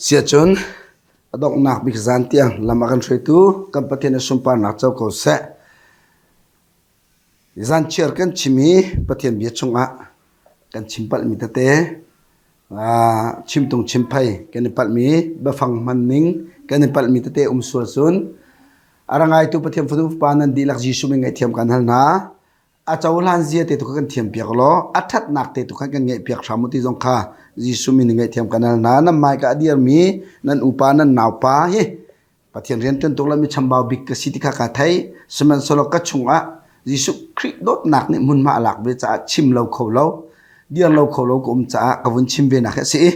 Siacun a donghnak bik zan tiang lam a kan hruaitu kan Pathian a sunparnak co ko seh. Zanchiar kan chim i Pathian bia chungah kan chim palhmi tete chimtung chimphei kan i palhmi biafang hman ning kan i palhmi tete um sual cun a ra ngaitu Pathian fanu fapa nan dihlak Jesuh min ngaihthiam kan hal hna. A cohlan zia te tu kha kan thiam piak law a ṭhatnak te tu kha kan ngaih piak hram u ti zong kha Jesuh min in ngaihthiam kan hal hna. Nan hmaika a dirmi nan upa nan naupa hi Pathian rianṭuan tuk le mi chambau bik ka si ti kha kaa thei. Sihmanhsehlaw ka chungah Jesuh Khrih dawtnak nih hmunhma a lak ve caah chim lo kho lo, dir lo kho lo ka um caah ka vun chim ve nak hi a si i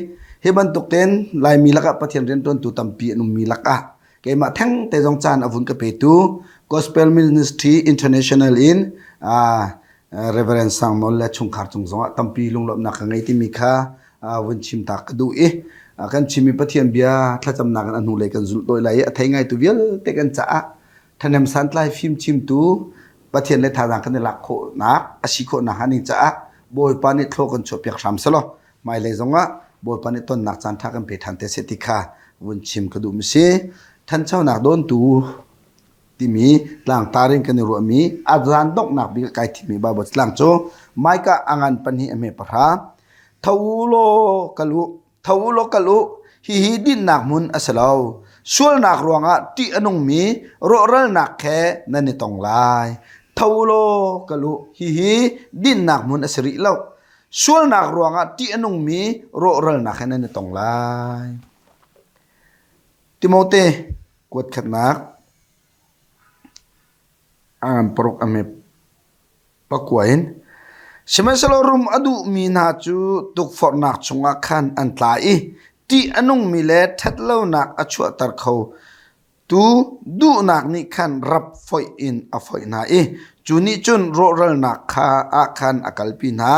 hi bantuk tein Laimi lakah Pathian rianṭuantu tampi an ummi lakah keimah theng te zong caan a vun ka petu Gospel Ministry International in uh, Reverend Sang Nawl le chungkhar cung zongah tampi lunglawmhnak ka ngei timi kha vun chim ta ka duh i kan chimmi Pathian bia thlacamnak in a hnulei kan zulh tawi lai i a thei ngaitu vialte kan caah ṭhahnem santlai fimchimtu Pathian le thazaang kan i lak khawhnak a si khawhnak hnga ding caah Bawipa nih thlaw kan chuahpiak hram selaw hmailei zongah Bawipa nih tonnak caan ṭha kan pe ṭhan te seh ti kha vun chim ka duh mi si. Ṭhanchonak dawntu timi tlangtar in kan i ruahmi a zan donghnak bik a kai thimmi Baibal tlang cu Micah a ngan pahnih a hme pahra tho u law kal u tho u law kal u hihi dinnak hmun a si lo sualnak ruangah ṭih a nungmi rawhralnak he nan i tong lai tho u law kal u hihi dinnak hmun a si rih lo sualnak ruangah ṭih a nungmi rawhralnak he nan i tong lai Timote kuat khatnak a ngan paruk a hme pakua in sihmanhsehlaw rum a duhmi hna cu tukforhnak chungah khan an tla i ṭih a nungmi le ṭhatlonak a chuahter kho tu duhnak nih khan rap foih in a foih hna i cu nih cun rawhralnak kha ah khan a kalpi hna.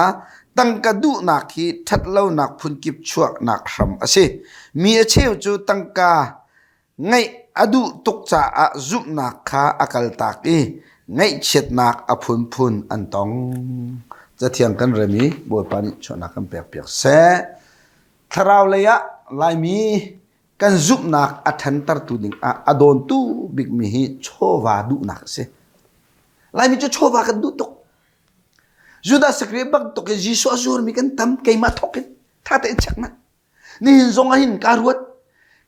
Tangka duhnak hi ṭhatlonak phunkip chuaknak hram a si. Mi a cheu cu tangka Ngaih a duh tuk caah zumhnak kha a kaltak i ngaihchiatnak a phunphun an tong. Cathiang kan rem i Bawipa nih chuahnak kan pekpiak seh. Thlarau lei ah Laimi kan zumhnak a ṭhantertu ding ah a dawntu bikmi hi chawva duhnak a si. Laimi cu chawva kan duh tuk. Judas Iscariot bantuk in Jesuh a zuarmi kan tam keimah thawk in ṭha tein check hmanh. Nihin zong ah hin kaa ruat.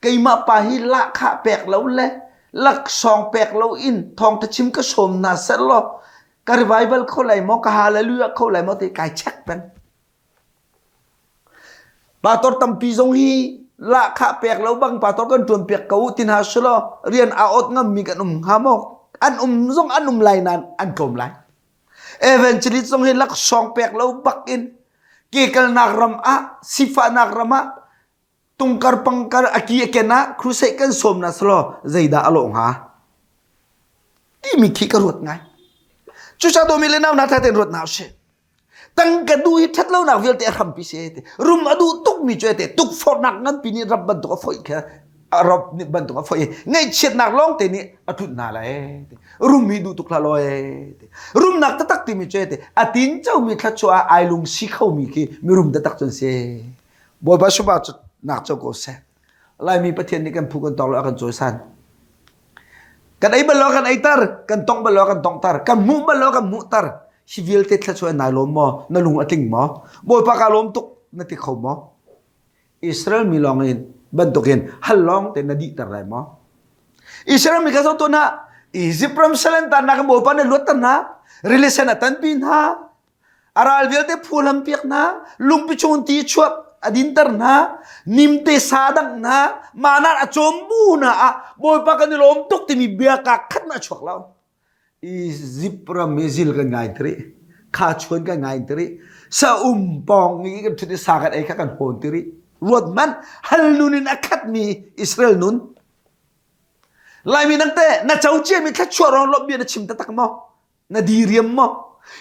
Keimah pa hi lahkhah pek lo le laksawng pek lo in thawngtha chim ka sawm hna seh law ka revival kho lai maw ka hallelujah kho lai maw ti kai check peng. Pastor tampi zong hi lahkhah pek lo bang pastor kan tuan piak ko tin ha selaw rian a ot ngam mi kan um hnga maw an um zong an um lai nan an tlawm lai Evangelist zong hi laksawng pek lo bak in kekalnak ram ah sifahnak ram ah tungkar pangkar a ki a ken ah crusade kan sawm na selaw zeidah a lawh hnga timi khi ka ruat ngai cucaah dawmi le nau na tha tein ruat na usih tangka duh hi ṭhat lonak vialte a hrampi si te rum a duh tukmi cu te tukforhnak nganpi nih rap bantuk a foih kha rap nih bantuk a foih i ngaihchiatnak lawng te nih a tlunh hna lai rum hi duh tuk hlah law rumnak taktak timi cu te a tin comi thluachuah ah ai lung si khomi khi mirum taktak cun si Bawipa supa nak co ko seh Laimi Pathian nih kan phu kan tawk lo a kan cawisan kan ei bal lo kan eiter kan tong bal lo kan tongter kan hmuh bal lo kan hmuhter hi vialte thluachuah nai lawm maw na lung a tling maw Bawipa ka lawm tuk na ti kho maw Israel mi lawng in bantukin hal lawng te na dihter lai maw Israel mi kha zoh tuah hna Egypt ram sal an tannak in Bawipa nih luatter hna rili sen a tanpi hna a ral vialte phuhlam piak hna lungpi chung ti chuak a dinter hna nimte sa dangh hna mahnak a cawm bu hna ah Bawipa kan i lawm tuk timi bia ka khat na chuak lo Egypt ram i zil kan ngai tiri kha chuan kan ngai tiri sa um pawng i kan thut i sa kan ei kha kan hawn tiri ruat man hal nun in a khatmi Israel nun Laimi nang te na co ciami thluachuah rong lawmh bia na chim taktak maw na diriam maw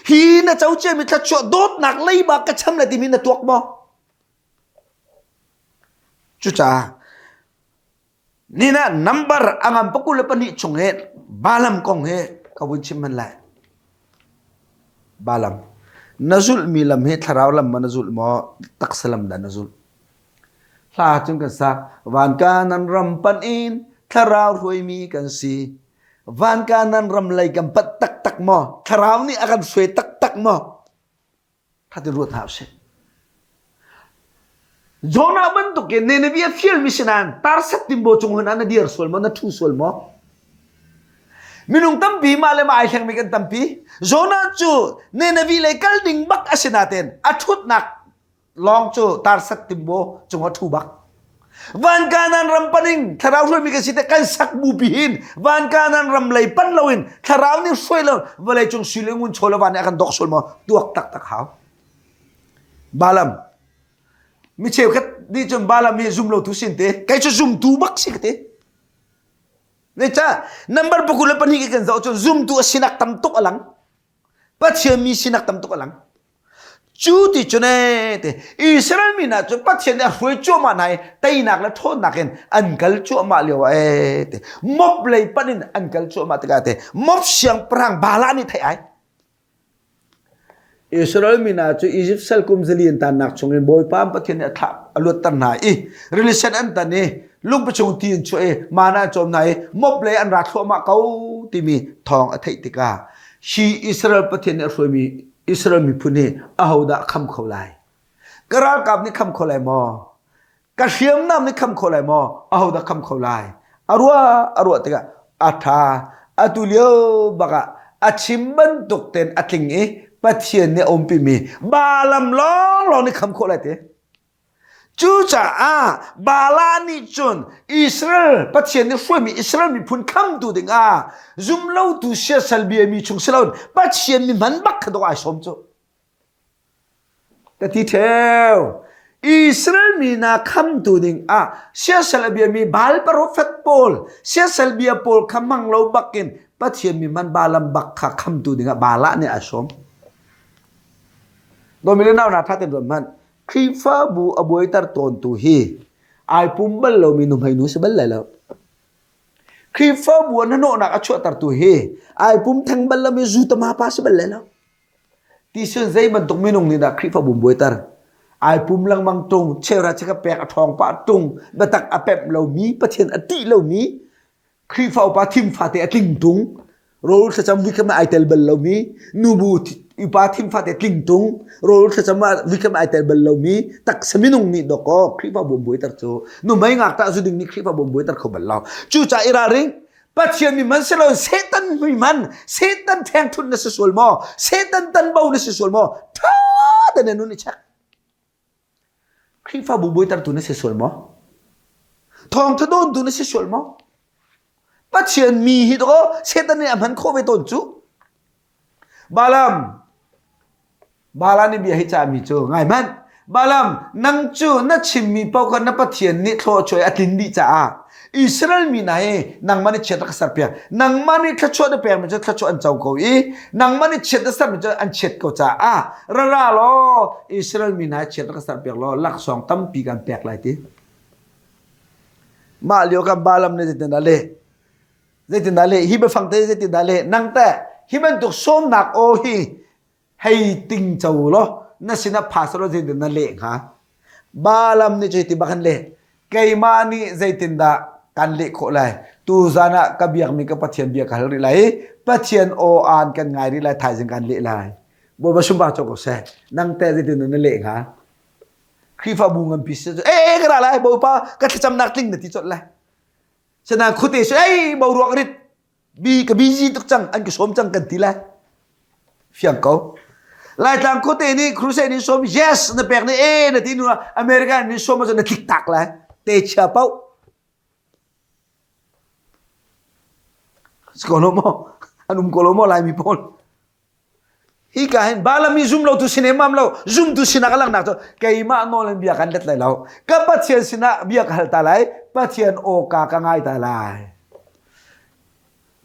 hi na co ciami thluachuah dawtnak leiba ka cham le timi na tuak maw cucaah Nina number a ngam pakul le pahnih chung he Balaam kong he ka vun chim hman lai. Balaam na zulhmi lam hi thlarau lam ma na zulh maw taksa lam dah na zulh? Hla cun kan sak. Van kanan ram panh in thlarau hruaimi kan si. Van kanan ram lei kan panh taktak maw? Thlarau nih a kan hruai taktak maw? Kha ti ruat hna usih. Jonah bantukin Nineveh a fialmi sinain tarset timbo cung hun ah na dir sual maw, na ṭhu sual maw? Minung tampi mah le mah ai hlengmi kan tampi. Jonah cu Nineveh lei kal ding bak a si nain a ṭhutnak lawng cu tarset timbo cung a ṭhu bak. Van Kanan ram paning thlarau hruaimi kan si te kan sak bu pi hin van Kanan ram lei pan loin thlarau nih hruai lo vawlei cung sui le ngun chaw le van nih a kan dok sual maw tuak taktak hau. Balam mi cheukhat nih cun Balam hi zum lo tu sin te kei cu zumtu bak si ka ti. Zeicah number pakul le pahnih kan zoh cun zumtu a sinak tam tuk a lang. Pathian mi sinak tam tuk a lang. Cu ti cun ee te Israel mi hna cu Pathian nih a hruai cuahmah hna i teinak le ṭhawnnak in an kal cuahmah lio ah ee te mop lei panh in an kal cuahmah tikah te mop siangpahrang Bala nih theih ai. Israel mi hna cu Izipt sal kum zali an tannak chungin Bawipa an Pathian nih a thlah a luatter hna i rili sen an tan i lungpi chung ti in chuah i mana an cawm hna i mop lei an ra thluahmah ko timi thawng a theih tikah hi Israel Pathian nih a hruaimi Israel miphun hi ahodah kham kho lai? Ka ralkap nih kham kho lai maw? Ka hriamnam nih kham kho lai maw? Ahodah kham kho lai? A ruah a ruah tikah a ṭha atu lio bakah a chim bantuk ten a tling i Pathian nih a umpimi Balaam lawnglawng nih kham khawh lai ti. Cucaah Bala nih cun Israel Pathian nih hruaimi Israel miphun khamtu dingah zumlotu siasal biami chung si loin Pathian mi hman bak kha dawh ai sawm cu. Ka ti ṭheo. Israel mi hna khamtu dingah siasal a biami Baal profet pawl siasal bia pawl kha hmang lo bakin Pathian mi hman Balaam bak kha khamtu dingah Bala nih ai sawm. Dawmi le nau hna ṭha tein ruat hmanh. Khrihfabu a buaiter tawntu hi ai pum bal lomi nuhmei nu si bal lai lo. Khrihfabu ah hnahnawhnak a chuahtertu hi ai pum theng bal lomi zutama pa si bal lai lo. Ti sun zei bantuk minung nih dah Khrihfabu buaiter? Ai pum lengmang tung, cheuhra chekhat pek a ṭhawng pah tung, biatak a pemh lomi, Pathian a ṭih lomi, Khrihfa upa thim fate a tling tung. Rawl thlacam vikam ai tel bal lomi, nubu upa thim fate tling tung. Rawl thlacam ah vikam ai tel bal lomi, taksa minung nih dawkaw Khrihfa bu buaiter cu numei ngakṭah zu ding nih Khrihfa bu buaiter kho bal lo. Cucaah i ralring, Pathian mi man si lo Satan mi man, Satan ṭhengṭhunh na si sual maw? Satan tanbo na si sual maw? Ṭha tein na nun i check. Khrihfabu buaitertu na si sual maw? Thawngtha dawntu na si sual maw? Pathian mi hi dawh Satan nih a hman khawh ve tawn cu. Balaam Balaam nih bia hi cahmi cu ngai hmanh. Balaam nang cu na chimmi paoh kha na Pathian nih thluachuah a tlin dih caah Israel mi hna hi nangmah nih chiat a ka serpiak. Nangmah nih thluachuah na pekmi cu thluachuah an co ko i nangmah nih chiat na sermi cu an chiat ko caah ra ra law Israel mi hna chiat na ka serpiak law laksawng tampi kan pek lai ti. Mah lio kan Balaam nih zeitindah leh? Zeitindah leh? Hi biafang te zeitindah leh? Nang teh hi bantuk sawmnak aw hi hei ting co law na sinah pha selaw zeitin na leh hnga Balaam nih cuti bak an leh keimah nih zeitindah kan leh khawh lai tuzan ah ka biakmi ka Pathian bia ka hal rih lai i Pathian aw aan kan ngai rih lai thaizing kan leh lai Bawipa sunpar co ko seh nang teh zeitin na leh hnga Khrihfabu nganpi si cu ee ka ra lai Bawipa ka thlacamnak tling na ti colh lai Sinain khuate si ei boruak rit bi ka busy tuk cang an ka sawm cang kan ti lai fiang ko Laitlang khuate nih crusade nih sawm yes na pek nih e na ti nu America nih sawm ahcun na tlik tak lai te chia paoh si ko lo maw an um ko lo maw Laimi pawl Hika hin Balaam hi zum lotu sin emam lo zumtu sinah ka langhnak cu keimah nawl in bia kan let lai lo ka Pathian sinah bia ka hal ta lai Pathian awka ka ngai ta lai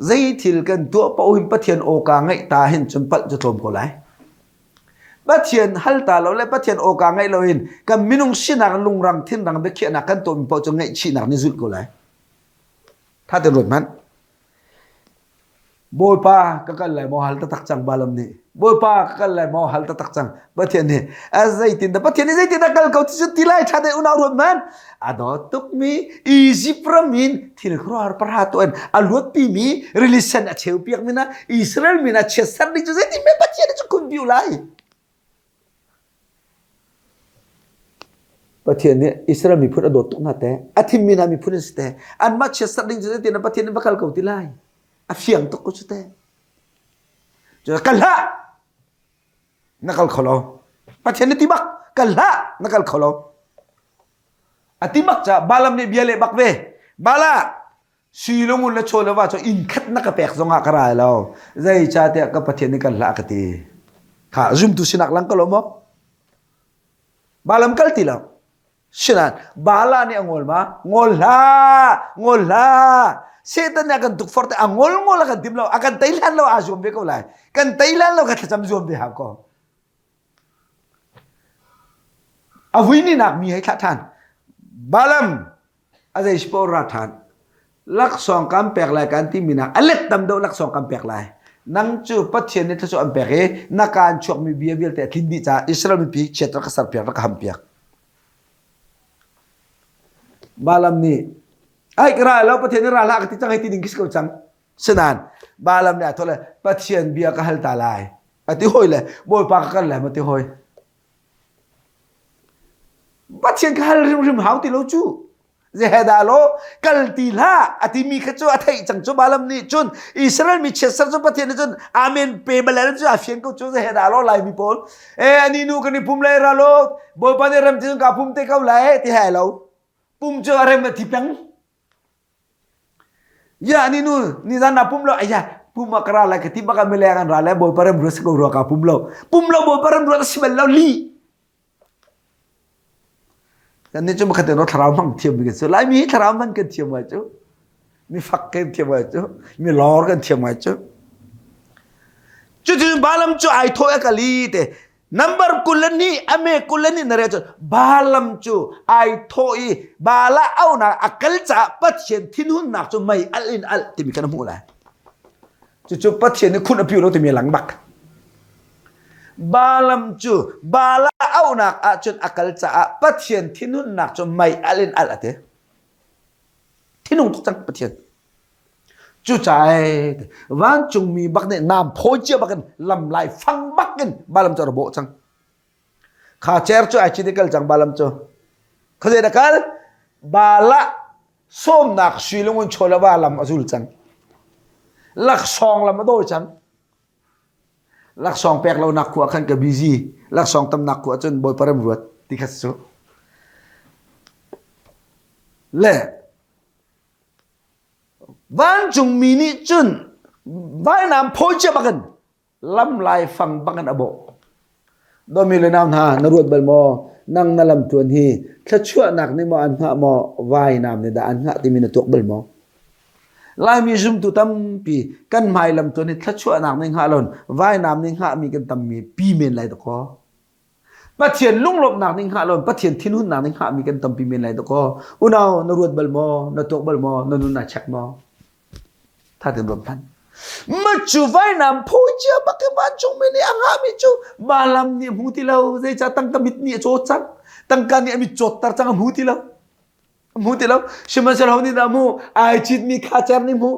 zei thil kan tuah paoh hin Pathian awka ngaih ta hin cun palh cu tlawm ko lai Pathian hal ta lo le Pathian awka ngaih lo in kan minung sinak lungrang thinrang biakhiahnak kan tuahmi paoh cu ngaihchihnak nih zulh ko lai tha te ruat hmanh. Bawipa ka kal lai maw hal taktak cang Balaam nih. Bawipa ka kal lai maw hal taktak cang. Pathian nih a zeitin dah Pathian nih zeitin dah kal ko ti cu ti lai ṭha deuh unau ruat man. A dawt tukmi Egypt ram in thil khuaruahhar parha tuah in a luatpi mi rili sen a cheu piak mi na Israel mi na chiatser ding cu zeitin me Pathian nih cu khun biu lai. Pathian nih Israel miphun a dawt tuk hna te, a thimmi hna miphun an si te, anmah chiatser ding cu zeitin Pathian nih va kal ko ti lai. A fiang tuk ko cu te. Cu kal hlah! Na kal kho lo. Pathian nih ti bak, kal hlah! Na kal kho lo. A ti bak ca Balaam nih bia leh bak ve. Bala, sui lungun le chaw le va cu inn khat na ka pek zongah ka rai lo. Zeicahtiah ka Pathian nih kal hlah ka ti. Kha zumtu sinak lang ka lo maw? Balaam kal ti lo. Sinan Bala nih a ngol ma? Ngol hlah! Ngol hlah! Satan nih a kan tukforh te a ngol ngol a kan tim lo, a kan tei hlan lo aa zuam ve ko lai. Kan tei hlan lo ka thlacam zuam ve hau ko. A vui ni nak mi hei thlah ṭhan. Balaam a zei si paoh ra ṭhan. Laksawng kan pek lai kan timi nak a let tam deuh laksawng kan pek lai. Nang cu Pathian nih thluachuah an pek i na kaan chuakmi bia vialte a tlin dih caah Israel mipi chiat rak ka serpiak rak ka hampiak. Balaam nih ai ka ra lo Pathian nih ra hlah ka ti cang hei ti ding khi si ko cang. Sinain Balaam nih a thawh le Pathian bia ka hal ta lai. A ti hawi le Bawipa ka kal lai ma ti hawi. Pathian ka hal hrimhrim hau ti lo cu. Zehedah law kal ti hlah a timi kha cu a theih cang cu Balaam nih cun Israel mi chiatser cu Pathian nih cun amen pe bal cu a fian ko cu zehedah law Laimi pawl e ani nu kan i pum lai ra law Bawipa nih rem ti cun ka pum te ko lai ti hai lo pum cu a rem a thi peng Ya ni nu ni zan na pum lo aya pum a kara lai ka ti baka mileng an ra lai bawipa rem ruat si ko rua ka pum lo pum lo bawipa rem ruat si bal lo li kan ni cu makhat no thlarau hmang thiam mi kan si laimi hi thlarau hman kan thiam ngai cu mi fak kan thiam ngai cu mi lor kan thiam ngai cu cucu Balaam cu ai thawh a kali te Number 22 ame 22 na rel cun Balaam cu ai thawh i Bala aunak a kal caah Pathian thinhunnak cu mei alh in alh timi kan hmuh lai. Cucu Pathian nih khun a piu lo timi a lang bak. Balaam cu Bala aunak ahcun a kal caah Pathian thinhunnak cu mei alh in alh a ti. Thinhung tuk cang Pathian. Cucaah vancungmi bak nih nam phawi cia bakin lam lai fang bakin Balaam cu a ra bawh cang. Kha cer cu ai cit i kal cang Balaam cu. Khuazei dah kal? Bala sawmnak sui lungun chaw le va lam a zul cang. Laksawng lam a dawi cang. Laksawng pek lonak khua khan ka busy. Laksawng tamnak khua cun Bawipa rem ruat ti kha cu. Le Vancungmi nih cun vainam phawi cia bakin lam laifang bangin a bawh. Dawmi le nau hna, na ruat bal maw? Nang na lam tluan hi thluachuahnak nih maw an hngah maw vainam nih dah an hngah timi na tuak bal maw? Laimi zumtu tampi kan hmai lam tluan hi thluachuahnak nih hngah loin vainam nih hngahmi kan tammi pi men lai dakaw. Pathian lunglawmhnak ning hngah lo Pathian thinhunnak ning hngahmi kan tampi men lai dakaw. Unau na ruat bal maw? Na tuak bal maw? Na nun naa check maw? Tha tein ruat hmanh. Macu vainam phawi cia bak i vancungmi nih a ngahmi cu Balaam nih a hmu ti lo. Zeicah tangka mit nih a cawt cang. Tangka nih a mit cawtter cang a hmu ti lo. A hmu ti lo. Sihmanhsehlaw nih dah mu ai citmi kha cer nih hmu.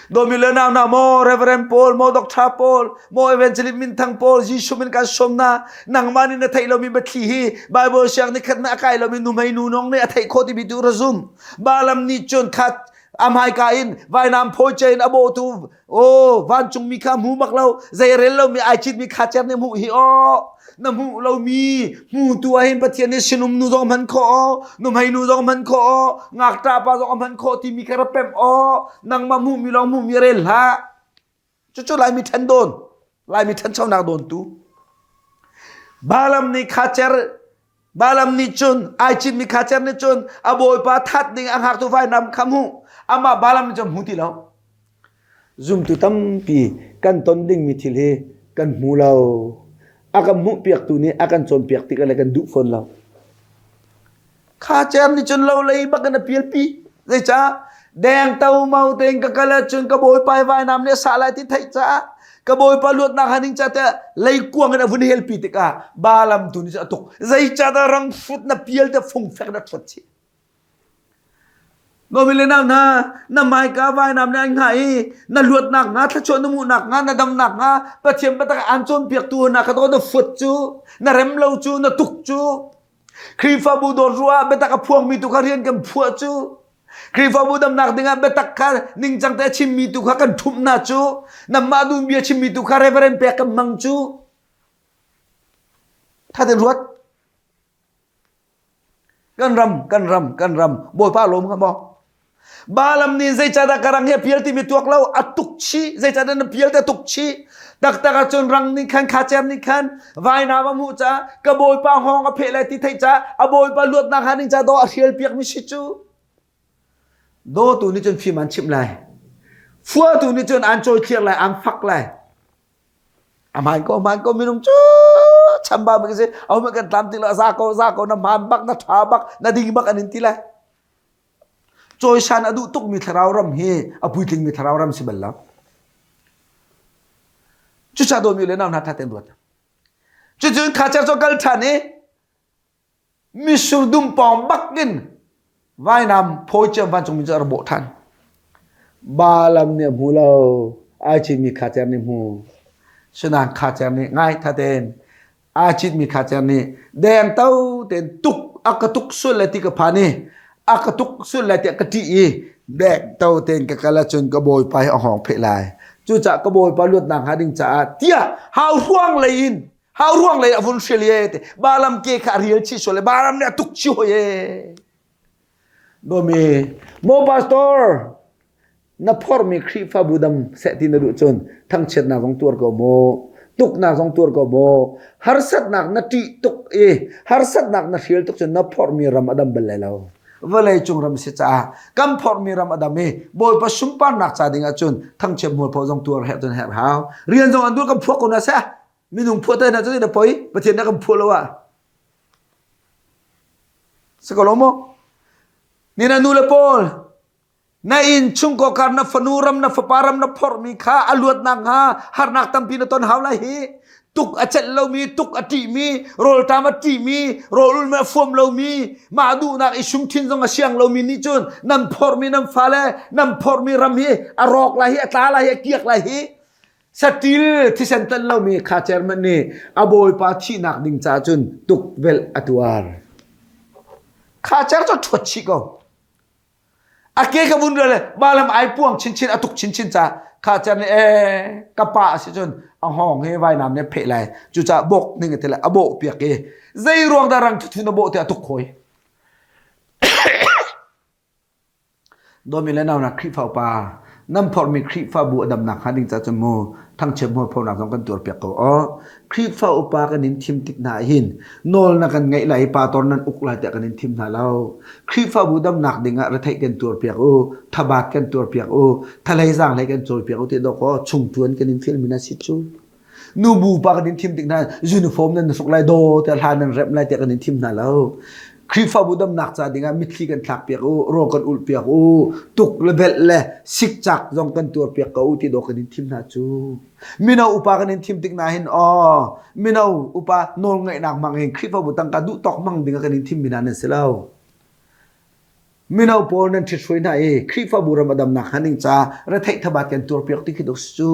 Dawmi le nau hna maw Reverend Paul maw Doctor Paul maw Evangelist minthang Paul Jesuh min kan sawm na nangmah nih na theih lomi biathli hi Bible siang ni khat na a kai lomi nuhmei nu nong nih a theih khawh timi tu ra zum Balaam nih cun khat a hmaika in vainam phawi ce in a bawhtu o vancungmi kha hmu bak lo zei rel lomi ai citmi kha cer nih hmuh hi aw na hmuh lomi hmutu ah hin Pathian nih sinum nu zong hman khawh aw nuhmei nu zong hman khawh aw ngakṭah pa zong hman khawh timi kha ra pemh aw nangmah hmuhmi lawng hmuhmi rel hlah cucu Laimi ṭhen dawn Laimi ṭhanchonak dawntu Balaam nih kha cer Balaam nih cun ai citmi kha cer nih cun a bawipa that ding a hngaktu vainam kha hmuh amah Balaam nih cun hmu ti lo Zumtu tampi kan ton dingmi thil hi kan hmu lo. A kan hmuhpiaktu nih a kan cawnpiak tikah le kan duh fawn lo. Kha cer nih cun lo lei bak in a pialpi. Zeicah? Deng to mau tein ka kal ahcun ka bawipa vainam nih a sah lai ti theih caah ka bawipa luatnak hnga ding ca tiah leikuang in a vun helpi tikah Balaam tu nih cun a tuk. Zeicahdah rang hrut na pial te fungfek na ṭhuat chih. Nomi le nau hna, na hmaika vainam nih an hngah i na luatnak hnga, thluachuah na hmuhnak hnga, na damnak hnga, Pathian biatak aan cawnpiaktu hna kha na fuat cu, na rem lo cu, na tuk cu. Khrihfabu dawt ruah ah biatak a phuangmi tu kha rian kan phuah cu. Khrihfabu damnak dingah biatak kha ningcang te a chimmi tu kha kan ṭhumh hna cu. Nangmah duh bia chimmi tu kha reverend pek kan hmang cu. Tha tein ruat. Kan ram, kan ram, kan ram. Bawipa lawm hnga maw? Balaam nih zeicahdah ka rang hi a pial timi tuak lo, a tuk chih. Zeicahdah na pial te a tuk chih. Taktak ahcun rang nih khan, khacer nih khan vainam a hmuh caah ka bawipa hngawng a pheh lai ti theih caah a bawipa luatnak hnga ding caah daw a hrial piakmi si cu. Dawtu nih cun fim an chimh lai. Fuatu nih cun an cawi thliar lai, an fak lai. A hmaan ko, hmaan ko minung cu chambau mi si. Ahohmanh kan tlam ti lo, za ko, za ko, na hmaan bak, na ṭha bak, na ding bak an in ti lai. Cawisan a duh tukmi thlarau ram hi a puitlingmi thlarau ram si bal lo. Cucaah dawmi le nau hna ṭha tein ruat. Cucun kha cer cu kal ṭhan i Mitsur dum pawng bak in vainam phawi ciam vancungmi cu a ra bawh ṭhan. Balaam nih a hmu lo, ai citmi khacer nih hmu. Sinain khacer nih ngai tha tein ai citmi khacer nih deng to tein tuk a ka tuk sual lai ti ka phan i a ka tuk sual lai tiah ka ṭih i deng to tein ka kal ahcun ka bawipa hi a hawng pheh lai. Cucaah ka bawipa luatnak hnga ding caah tiah hau hruang lei in Hau ruang lei a vun hrial ye te Balaam ke kha a rial chih sual le Balaam nih a tuk chih hoi ye. Domi, mo pastor, na phormi Khrihfabu dam seh ti na duh cun thangchiatnak zong tuar ko mu, tuknak zong tuar ko mu, harsatnak na ṭih tuk i harsatnak na hrial tuk cun na phormi ram a dam bal lai lo. Vawlei cung ram si caah kan phormi ram a dam i Bawipa sunparnak ca ding ahcun thangchiat mualpho zong tuar herh cun herh hau. Rian zong an duh kan phuak ko na seh. Minung phuah te hna cu na poi Pathian na kan phuah lo ah. Si ko lo maw? Ni na nu le pawl na inn chungkaw kar na fanu ram na fapa ram na phorhmi kha a luatnak hnga harnak tampi na ton hau lai hi tuk a celh lomi tuk a ṭihmi rawlṭam a ṭihmi rawlulmi a fuam lomi mah duhnak i sumthin zong a siang lomi nih cun nan phorhmi nan fale nan phorhmi ram hi a rawk lai hi a tla lai hi a kiak lai hi Satil thisen tan lomi kha chairman nih a bawipa thihnak ding ca cun tukvelh a tuar. Kha cer cu ṭhuat chih ko. A ke ka vun le balam ai puang chinchin a tuk chinchin ca kha cer nih ee ka pa a si cun a hngawng hi vainam nih pheh lai cucaah bawk ning a ti lai a bawh piak i zei ruang dah rang thuthu na bawh tiah a tuk khoi. Dawmi le naunak Khrihfa upa, nan phorhmi Khrihfabu a damnak hnga ding caah cun mu thangchiat mualphonak zong kan tuarpiak ko aw. Khrihfa upa kan in thim tik hna hin nawl na kan ngeih lai i pastor nan uk lai tiah kan in thim hna lo. Khrihfabu damnak ding ah retheih kan tuarpiak u, thabat kan tuarpiak u, thalei zaanghlei kan cawipiak u ti dawkaw chungtuan kan in fialmi na si cu. Nubu pa kan in thim tik hna uniform nan hruk lai daw tiah hla nan remh lai tiah kan in thim hna lo. Khrihfabu damnak ca dingah mitthli kan thlak piak u, raw kan ulh piak u, tuk le velh le sikcak zong kan tuar piak ko u ti dawh kan in thim hna cu. Mino upa kan in thim tik na hin aw mino upa nawlngaihnak hmang in Khrihfabu tangka duh tawk hmang dingah kan in thim mi hna nan si lo. Mino pawl nan ṭhithruai hna i Khrihfabu ram a damnak hnga ding ca retheih thabat kan tuarpiak ti khi dawh si cu.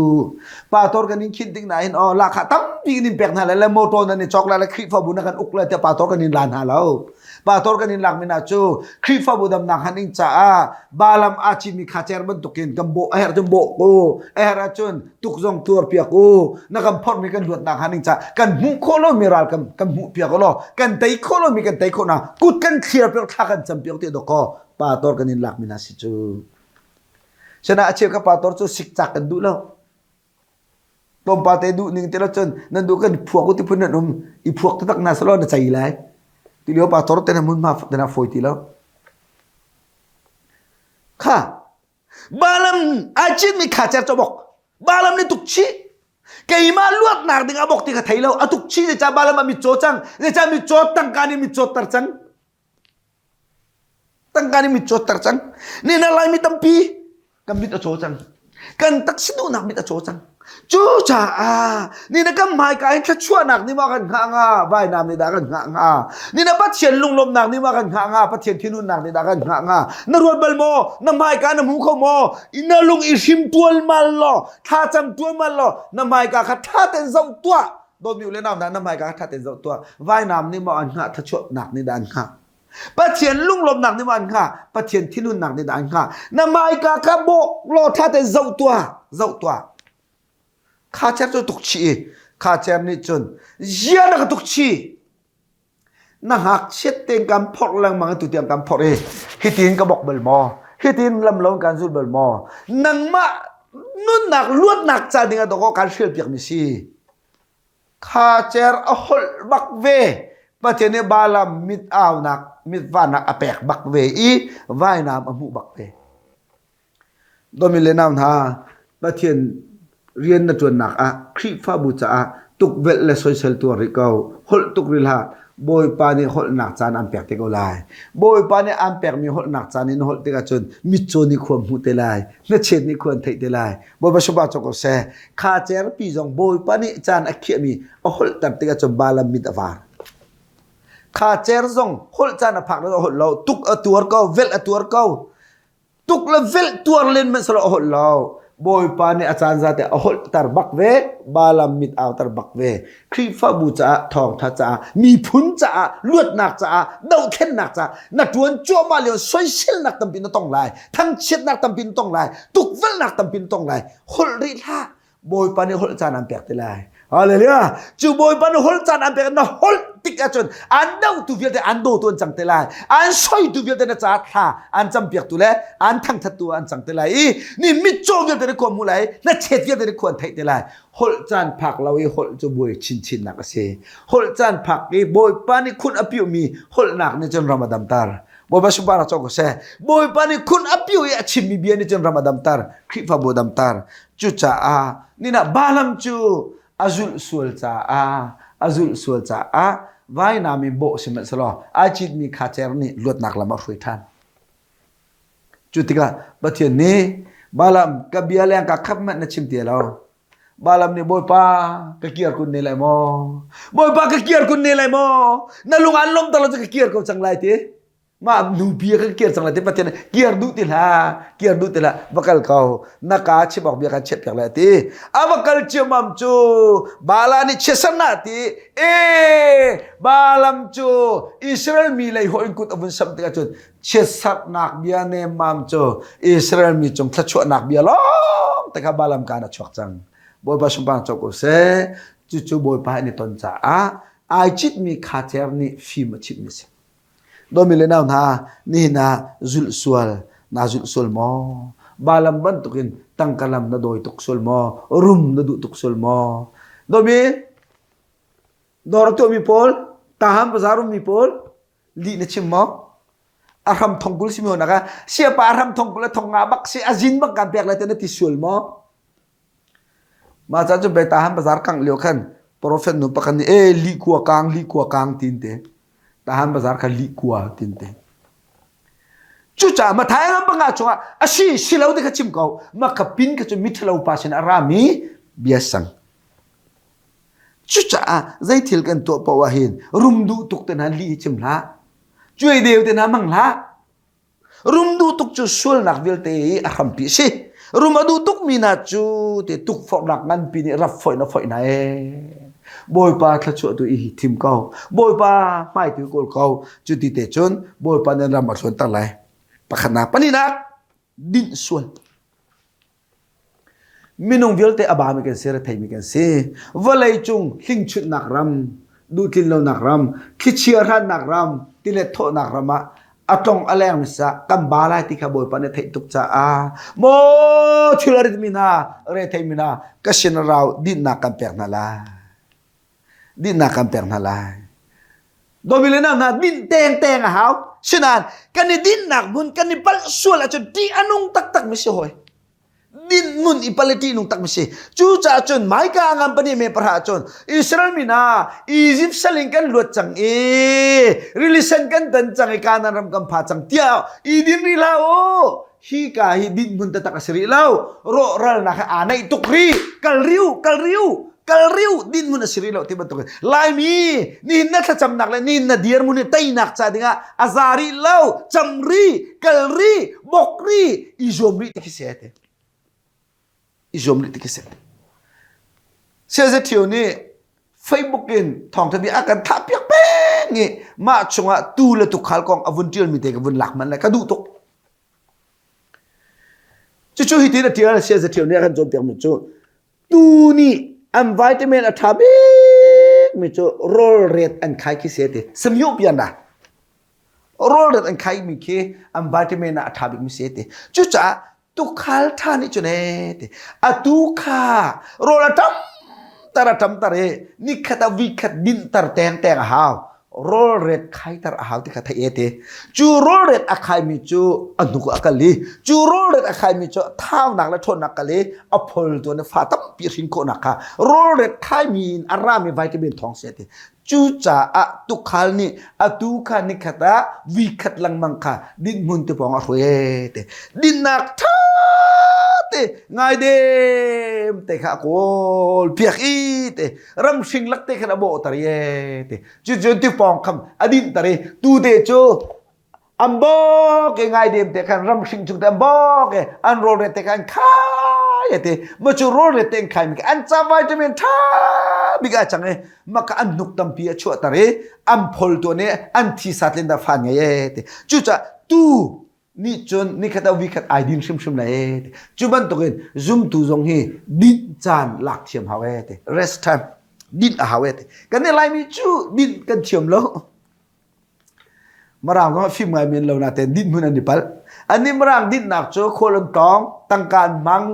Pastor kan in khinh tik nain aw lahkhah tampi kan in pek hna lai le motor nan i cawk lai le Khrihfabu na kan uk lai tiah pastor kan in la hna lo. Pastor kan in lakmi hna cu Khrihfabu damnak hnga ding caah Balaam aa cimi khacer bantukin kan bawh a herh cun bawh ko a herh ahcun tuk zong tuarpiak u na kan phorhmi kan luatnak hnga ding caah kan hmuh khawh lomi ral kan kan hmuh piak u law kan tei khawh lomi kan tei khawh na kut kan thliar piak thla kan cam piak ti dawkaw pastor kan in lakmi hna si cu sana a cheu ka pastor cu sikcak kan duh lo tlawmpal te duh ning te lo cun nan duh kan phuak u ti phun nan um i phuak taktak na salo na cei lai ti lio pastor te na mun ma te na fawi ti lo kha Balaam ai citmi kha cer cu a bok. Balaam nih tuk chih. Keimah luatnak ding a bok ti kha thei lo. A tuk chih zeicah Balaam a mitcaw cang. Zeicah mitcaw tangka nih mitcaw tar cang. Tangka nih mit cawtter cang. Ni na Laimi tampi kan mit a caw cang. Kan taksi duhnak mit a caw cang. Cucaah ni na kan hmaika in thluachuahnak nih ma kan hngah hnga, vainam nih dah kan hngah hnga. Ni na Pathian lunglawmhnak nih ma kan hngah hnga, Pathian thinhunnak nih dah kan hngah hnga. Na ruat bal maw? Na hmaika na hmu kho maw? Na lung i hrim tualmal law, thlacam tualmal law, na hmaika kha ṭha tein zoh tuah. Dawtmi u le nau hna, na hmaika kha ṭha tein zoh tuah. Vainam nih maw an hngah, thluachuahnak nih dah an hngah. Pathian lunglawmhnak nih maw an hngah? Pathian thinhunnak nih dah an hngah? Na hmaika kha bawk law ṭha tein zoh tuah, zoh tuah. Kha cer cu tuk chih i kha cer nih cun zia na ka tuk chih. Na ngakchiat tein kan phorh lengmang i tutiang kan phorh i hitin ka bok bal maw? Hitin lam lo in kan zul bal maw? Nangmah nunnak luatnak ca ding ah dawkaw kan hrial piakmi si. Kha cer a holh bak ve. Pathian nih Balaam mit aunak, mit vannak a pek bak ve i vainam a hmuh bak ve. Dawmi le nau hna, Pathian rian na ṭuannak ah Khrihfabu caah tukvelh le soisel tuar rih ko. Holh tuk rih hlah. Bawipa nih holhnak caan aan pek te ko lai. Bawipa nih aan pekmi holhnak caan in na holh tikah cun mitcaw nih khua hmuh te lai, hnachet nih khua an theih te lai. Bawipa subah cawk ko seh. Kha cerpi zong Bawipa nih caan a khiahmi a holhter tikah cun Balaam mit a var. Kha cer zong holh caan a phak a holh lo. Tuk a tuar ko, velh a tuar ko. Tuk le velh tuar len hmanh selaw a holh lo. Bawipa nih a caan zate a holhter bak ve, Balaam mit auter bak ve. Khrihfabu caah, thawngtha caah, miphun caah, luatnak caah, dohthlennak caah na ṭuan cuahmah lio soiselnak tampi na tong lai, thangchiatnak tampi na tong lai, tukvelhnak tampi na tong lai. Holh rih hlah. Bawipa nih holh caan aan pek te lai. Hallelujah. Cu Bawipa nih holh caan aan pek na holh tik ahcun aan dohtu vialte aan dawtu an cang te lai. Aan soitu vialte na caah thla aan campiaktu le aan thangthattu an cang te lai i ni mitcaw vialte na khua hmu lai, na chet vialte na khua an theih te lai. Holh caan phak lo i holh cu buai chinchinnak a si. Holh caan phak i Bawipa nih khun a piuhmi holhnak nih cun ram a damter. Bawipa sunparnak cawk ko seh. Bawipa nih khun a piu i a chimmi bia nih cun ram a damter, Khrihfabu a damter. Cucaah ninah Balaam cu a zulh sual caah a zulh sual caah vainam in bawh sihmanhsehlaw ai citmi kha cer nih luatnak lam a hruai ṭhan. Cu tikah Pathian nih Balaam ka bia leng ka khap hmanh na chim ti lo. Balaam nih Bawipa ka kir kun ne lai maw? Bawipa ka kir kun ne lai maw? Na lung an lawmter lo cu ka kir ko cang lai ti. Mah nupi ka kir cang lai ti Pathian kir duh ti hlah kir duh ti hlah va kal ko na ka chim awk bia kan chiat piak lai ti a va kal ciamam cu Bala nih chiasan ah ti e Balaam cu Israel mi lei hawi in kut a vun sam tikah cun chiatsarnak bia nemmam cu Israel mi cung thluachuahnak bia lawng te kha Balaam kaan a chuak cang Bawipa sunparnak co ko seh cucu Bawipa in i ton caah ai citmi kha cer nih fim a chimhmi a si Dawmi le nau hna, nihin ah zulh sual naa zulh sual maw? Balaam bantukin tangka lam na dawi tuk sual maw? Rum na duh tuk sual maw? Dawmi, dawr a tuahmi pawl, tahan bazaar ummi pawl, lih na chim maw? A hram thongkul simi nak ah siapa a hram thongkul a thong nga bak si a zin bak kan pek lai te na ti sual maw? Mah caan cu Bethlehem bazar kangh lio khan profet nu pakhat nih e lihkua kang lihkua kang tin te Tahan bazar kha lihkua tin te. Cucaah Matthai ram panga chungah a si si lo ti kha chim ko ma ka pin kha cu miṭhalo pa sin a rami bia sang. Cucaah zei thil kan tuah paoh ah hin rum duh tuk te hna lih hi chim hlah. Cuai deu te hna hmang hlah. Rum duh tuk cu sualnak vialte i a hrampi a si. Rum a duh tukmi hna cu te tukforhnak nganpi nih rap foih na foih hna ee. Bawipa thluachuah tu i thim ko. Bawipa hmai tu kawl ko. Cu ti te cun Bawipa nih ram a thluanter lai. Pakhatnak, pahnihnak, dinh sual. Minung vialte a bami kan si, retheimi kan si. Vawlei cung hlingchunhnak ram, duhtlinlonak ram, thlichia hrannak ram, tilet thawhnak ram ah a tlong a lengmi sa kan ba lai ti kha Bawipa nih a theih tuk caah maw thil a ritmi hna, retheimi hna ka sin rau dinhnak kan pek hna lai. Dinhnak kan pek hna lai. Dawmi le nau hna dinh tengteng a hau. Sinain kan i dinhnak hmun kan i palh sual ahcun ṭih a nung taktakmi si hawi. Din mun i paleti nung tak mi si. Cucaah cun Maika ngam pani me parha cun Israel mi hna Egypt salin kan luat cang i rili sen kan tan cang i Kanaan ram kan pha cang tiah i din rih hlah u. Hi ka hi din mun taktak a si rih lo. Rawhralnak he aa naih tuk rih. Kal riu, kal riu, kal riu din mun a si rih lo ti bantuk in Laimi nihin na thlacamnak le nihin na dirmun hi teinak ca dingah a za rih lo. Cam ri, kal ri, bok ri, i zuam rih ti khi si te. I zuam rih ti khi si. Siazathiu nih Facebook in thawngtha bia a kan thlah piak peng i mah chungah tu le tukhal kong a vun ṭialmi te ka vun lak man le ka duh tuk. Cucu hitin a ṭial siazathiu nih a kan cawnpiakmi cu tu nih an vitamin a ṭha bikmi cu rawlret an khai khi si ti. Samyu pian dah. Rawlret an khaimi khi an vitamin ah a ṭha bikmi si ti. Cucaah tukhal ṭha nih cun ee ti atu kha rawl a ṭam tar a ṭam tar i nikhat ah vikhat dinhter tengteng a hau rawlret khaiter a hau ti kha theih e ti cu rawlret a khaimi cu a hnuk ah a kal i cu rawlret a khaimi cu thaunak le ṭhawnnak kal i a phol tuan i fa tampi hrin khawhnak kha rawlret khaimi in a rami vitamin thawng si ti Cucaah tukhal nih atu kha nikhat ah vikhat lengmang kha dinhmun te pawng a hruai ee te. Dinnak ṭha te ngaidem te kha a kawl piak i te ramhring lak te khan a bawhter i ee te. Cucun ti pawng kham a dinhter i tu te cu an bawk i ngaidem te khan ramhring chung te an bawk i an rawlret te khan khai te ma cu rawlret te an khai mi an ca vitamin tha bik a cang i maka an hnuk tampi a chuahter i an phol tuan i an thisa tlin da fan ngei e te cucaah tu nih cun nikhat a vikhat ai din hrimhrim lai e te cu bantukin zumtu zong hi dinh caan lak thiam hau e te rest time dinh a hau e te kan nih laimi cu dinh kan thiam lo Mirang zong fim ngai men lo natein dinhmun an i palh. Annih Mirang dinhnak cu khual an tawng, tangka an hmang,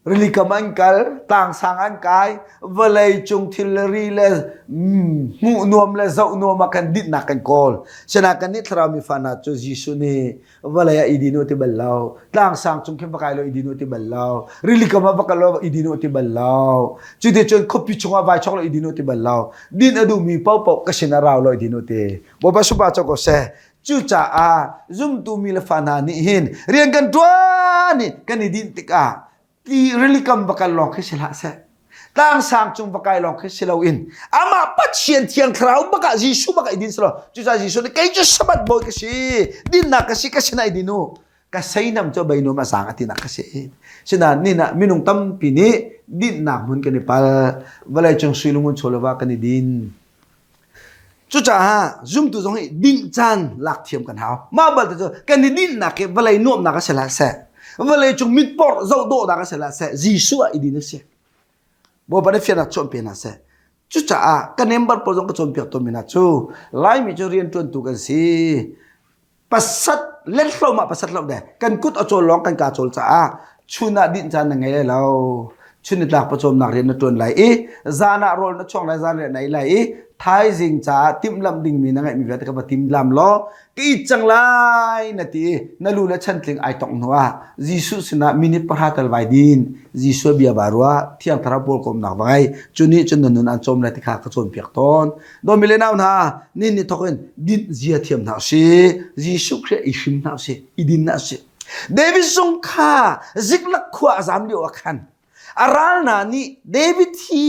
rili kam an kal, tlangsang an kai, vawlei cung thil le ri le hmuh nuam le zoh nuam ah khan dinhnak kan kawl. Sinain kannih thlarau mi fa hna cu Jesuh nih vawlei ah i din u ti bal lo tlangsang cung khin va kai lo i din u ti bal lo rili kam ah va kal lo i din u ti bal lo cuticun khuapi chungah vai chok lo i din u ti bal lo din a duhmi paohpaoh ka sin ah rau lo i din u ti Bawipa supa co ko seh cucaah zumtu mi le fa hna nih hin rian kan ṭuan i kan i dinh tikah ti rili kam va kal lawng khi si hlah seh tlangsang cung va kai lawng khi si loin amah Pathian thiang thlarau bak ah Jesuh bak ah i din si lo cucaah Jesuh nih kei cu Sabbath bawi ka si dinnak ka si ka sinah i din u ka seinam cu beinum a sang a tinak ka si sinain nin ah minung tampi nih dinnak hmun kan i pal vawlei cung sui lungun chawleva kan i din Cucaah zumtu zong hi dinh caan lak thiam kan hau. Mah balte cu kan i dinhnak hi vawlei nuamhnak a si hlah seh, vawlei cung mitporh zoh dawhnak a si hlah seh, Jesuh ah i din a si. Bawipa nih fiannak cawnpiak hna seh. Cucaah ka member pawl zong ka cawnpiak tawnmi hna cu Laimi cu rianṭuantu kan si. Pasat let hlo mah pasat hlo de kan kut a cawl lawng kan ka cawl caah chun ah dinh caan na ngei lai lo chun ni tlak pawcawmnak rian na tuan lai i zan ah rawl na chuang lai zan rian na ei lai i thaizing caah timhlamh dingmi na ngeihmi vialte ka va timlam law ka it cang lai na ti i na lu le chantling ai tong hnu ah Jesuh sinah minute pahra tal vai din Jesuh bia ba ruah thiang thlarau pawl kawmnak va ngei cu nih cun na nun an cawm lai ti kha ka cawnpiak tawn Dawmi le nau hna, nin ni thawk in dinh zia thiam hna usih. Jesuh Khrih i hrim hna usih, i din hna usih. David zong kha Ziklag khua a zam lio ah khan a ral hna nih David hi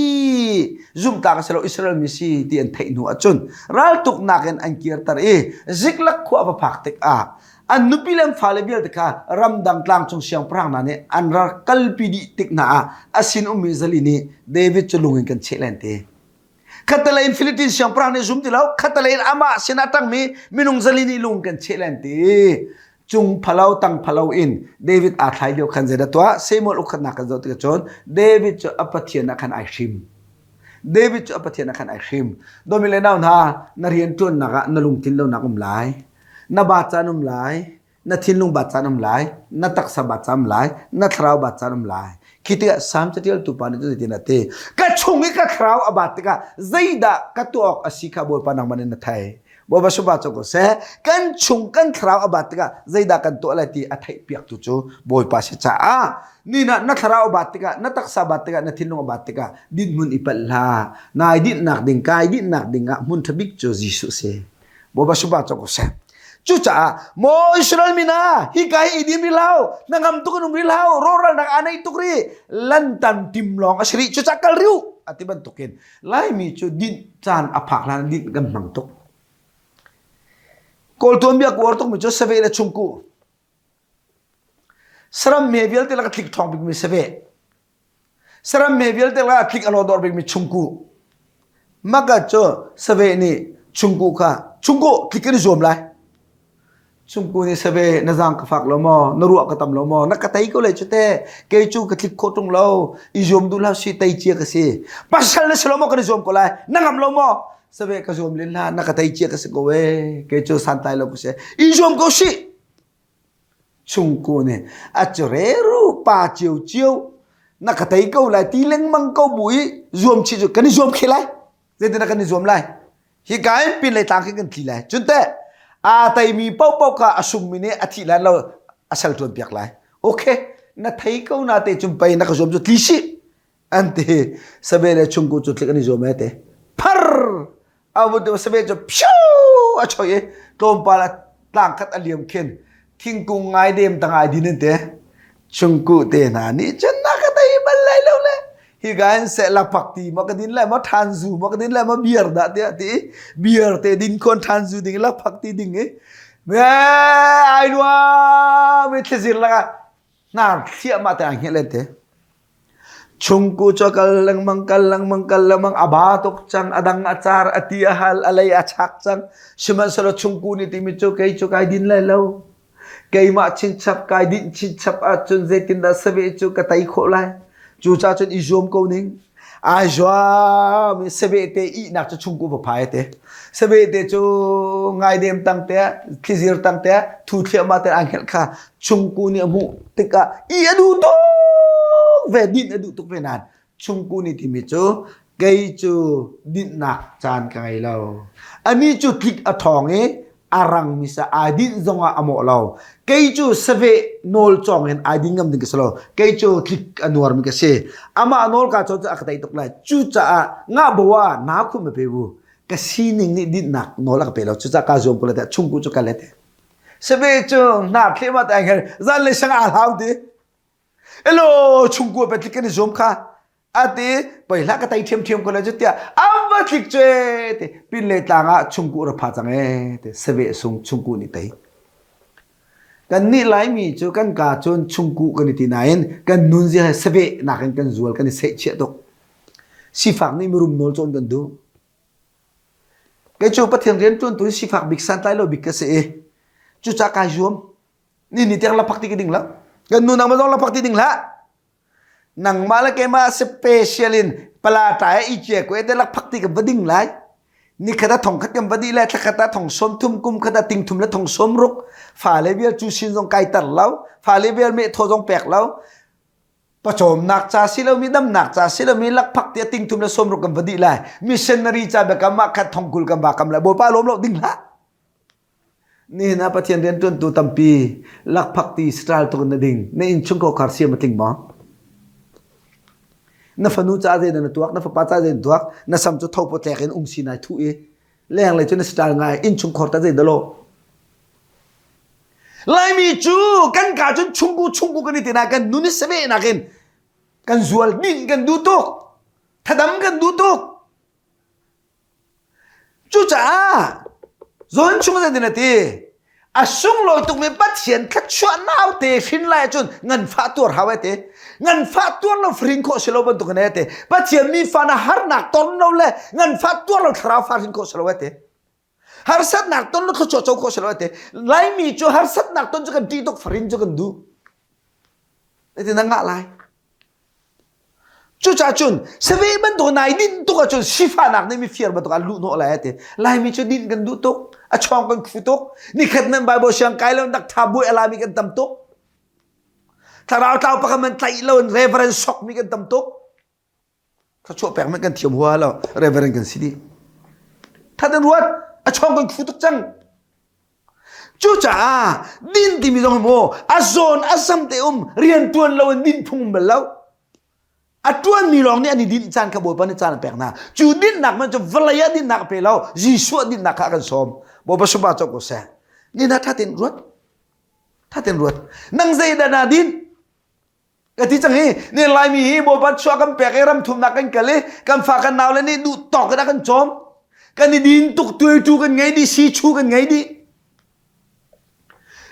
zumhtlak a si lo Israel mi si ti an theih hnu ahcun raltuknak in an kirter i Ziklag khua a va phak tikah an nupi le an fale vialte kha ramdang tlangcung siangpahrang hna nih an rak kalpi dih tik hna ah a sin ummi zali nih David cu lung in kan cheh len te. Khattelei in Philippines siangpahrang nih zum ti lo, khattelei in amah sin ah tangmi minung zali nih lung kan cheh len ti. Cung phalo tang phalo in David aa thlai lio khan zeidah tuah Samuel ukhatnak kan zoh tikah cun David cu a Pathian ah khan ai hrim. David cu a Pathian ah khan ai hrim. Domi le nau hna, na rian ṭuannak ah na lungtlin lonak um lai. Na ba caan um lai. Na thinlung bat caan um lai, na taksa bat caan um lai, na thlarau bat caan um lai. Khi tikah Salm catialtu pa nih cun zeitin a ti? Ka chung i ka thlarau a bat tikah zeidah ka tuah awk a si kha Bawipa nangmah nih na thei. Bawipa supa cu ko seh. Kan chung kan thlarau a bat tikah zeidah kan tuah lai ti a theih piaktu cu Bawipa si caah ni na na thlarau a bat tikah na taksa bat tikah na thinlung a bat tikah dinhmun i palh hlah. Nai dinhnak ding kai dinhnak ding ah hmun ṭha bik cu Jesuh si. Bawipa supa cu ko seh. Cucaah maw Israel mi hna hika hi i dim rih hlah na ngam tuk in um rih hlah rawhralnak aa neih tuk rih lantan tim lawng a si rih cucaah kal rih u a ti bantukin Laimi cu dinh caan a phak hlan dinh kan hmang tuk. Kawl tuanbia kuar tukmi cu saveh le chungkuh. Saram me vialte lak a tlik ṭhawng bikmi saveh. Saram me vialte lak a tlik a lawdor bikmi chungkuh. Maka cu saveh nih chungkuh kha chungkuh tlik kan i zuam lai. Chungku nih save na zaang ka fak lo maw? Na ruah ka tam lo maw? Na ka tei ko le cu te. Kei cu ka tlik khawh ṭung lo. I zuam duh hlah si tei cia ka si. Pasal na si lo maw kan i zuam ko lai. Na ngam lo maw? Save ka zuam len hlah. Na ka tei cia ka si ko ee. Kei cu santlai lo ka si. I zuam ko si. Chungku nih a cu reru pa cio cio na ka tei ko lai ti lengmang ko bu i zuam chih cu kan i zuam khe lai. Zeitindah kan i zuam lai? Hika in pinlei tlang khi kan tli lai. Cun teh aa teimi paohpaoh kha a sungmi nih a thih lan lo a sal ṭuan piak lai. Okay, na thei ko na te cun pei na ka zuam cu tli sih an ti. Sabe le chungku cu tlik an i zuam e te. Phar! A vun tu sabe cu phiu a choi i tlawmpal a tlang khat a liam khin thingkung ngai dem ta ngai din an te. Chungku te hna nih cun na ka tei bal lai lo le hi ga in seh lapak ti ma ka din lai ma than zu ma ka din lai ma beer dah tiah ti beer te din khon than zu ding lapak ti ding i me ai nuam i thlizir laka hnar thliah ma te ang len te chungku cho kal lengmang kal lengmang kal lengmang a ba tuk cang a dang a car a ti a hal a lei a chak cang sihmanhsehlaw chungku nih timi cu kei cu kai din lai lo Keimah chinchap kai dinh chinchap ahcun zeitindah saveh cu ka tei khawh lai? Cucaah cun i zuam ko ning. Ai zuam i saveh te ihnak cu chungku va phai te. Saveh te cu ngaidem tang te thlizir tang te thu thliahmah te ai hngelh kha chungku nih a hmuh tikah i a duh tuk ve dinh a duh tuk ve nain Chungku nih timi cu kei cu dinhnak caan ka ngei lo. Anih cu tlik a ṭhawng i a rangmi sa ai dinh zongah a mawh lo. Kei cu saveh nawl cawng in ai ding ngam ding ka si lo. Kei cu tlik a nuarmi ka si. Amah nawl ka cawn cu a ka tei tuk lai. Cucaah ngahbo ah naa khum a pe bu. Ka sining nih dinhnak nawl a ka pe lo. Cucaah kaa zuam ko lai tiah chungku cu ka let. Saveh cu hnar thlehmah te ai hngal. Zanlei sang aa hlau ti. Elo chungkua pe tlik kan i zuam kha ati pei hlah ka tei ṭhiamṭhiam ko lai cu tiah an va tlik cu e ti pin le tlang ah chungkuh ra pha cang e ti saveh sung chungkuh nih tei kan nih laimi cu kan ka cun chungkuh kan i ti nain kan nun zia he saveh nakin kan zual kan i sehchiah tuk sifak nih mirum nawl cawn kan duh kei cu Pathian rian ṭuantu sifak bik santlai lo bik ka si i cucaah kai zuam Ni ni tiang laphak ti ka ding lo. Kan nu nangmah zong laphak ti ding hlah. Nangmah le keimah special in pala ṭai i cia ko te lakphak ti ka va ding lai. Ni khat ah thong khat kan va dih lai, thla khat ah thong sawm thum, kum khat ah ting thum le thong sawm ruk. Fale vial cu sin zong kai tar lo. Fale vial meh thaw zong pek lo. Pawcawmnak ca si lomi damnak ca si lomi lakphak ti ting thum le sawm ruk kan va dih lai. Missionary ca biakam ah khat thong kul kan va kam lai. Bawipa lawm lo ding hlah. Nihin ah Pathian rianṭuantu tampi lakphakti style tuk in na ding. Na innchungkhar siam a tling maw? Na fanu ca zeidah na tuak, na fapa ca zeidah na tuak, na sam cu thopaw tlek in ung si nai thuh i lenglei cu na style ngai, innchungkhar ta zeidah lo? Laimi cu kan ka cun chungku chungku kan i ti na kan nun i saveh nakin kan zual dinh kan duh tuk thadam kan duh tuk Cucaah zawn chung zeitin a ti? A sunglawi tukmi Pathian thluachuah naute hrin lai ahcun nganfah tuar hau ai ti. Nganfah tuar lo hrin khawh si lo bantuk in ai ti. Pathian mi fa na harnak ton lo le nganfah tuar lo thlarau fa hrin khawh si lo ai ti. Harsatnak ton lo thluachuah co khawh si lo ai ti. Laimi cu harsatnak ton cu kan ṭih tuk farin cu kan duh. Zeitin na ngah lai? Cucaah cun saveh bantuk nai dinh tuk ahcun sifahnak nih mifir bantuk ah luhhnawh lai a ti. Laimi cu dinh kan duh tuk, a chawng kan khu tuk. Nikhat nan Bible siang kai lo dak tha buai a lami kan tam tuk. Thlarau tlau pakhat man tlaih lo in reverend sok mi kan tam tuk. Thluachuah pek man kan thiam hua lo, reverend kan si dih. That in ruat. A chawng kan khu tuk cang. Cucaah din timi zong maw a zawn a zam te um rian tuan lo in din phung bal lo. A tuanmi lawng nih an i dinh caan kha Bawipa nih caan a pek hna. Cu dinhnak man cu vawlei ah dinhnak a pe lo, Jesuh ah dinhnak kha a kan sawm. Bawipa supa cawk ko seh. Ni hna ṭha tein ruat. Ṭha tein ruat. Nang zeidah naa din? Ka ti cang hi, ni Laimi hi Bawipa chuah kan pek i ram thumnak kan kal i kan fa kan nau le nih duh tawk in a kan cawm. Kan i din tuk tuaitu kan ngei dih, si chu kan ngei dih.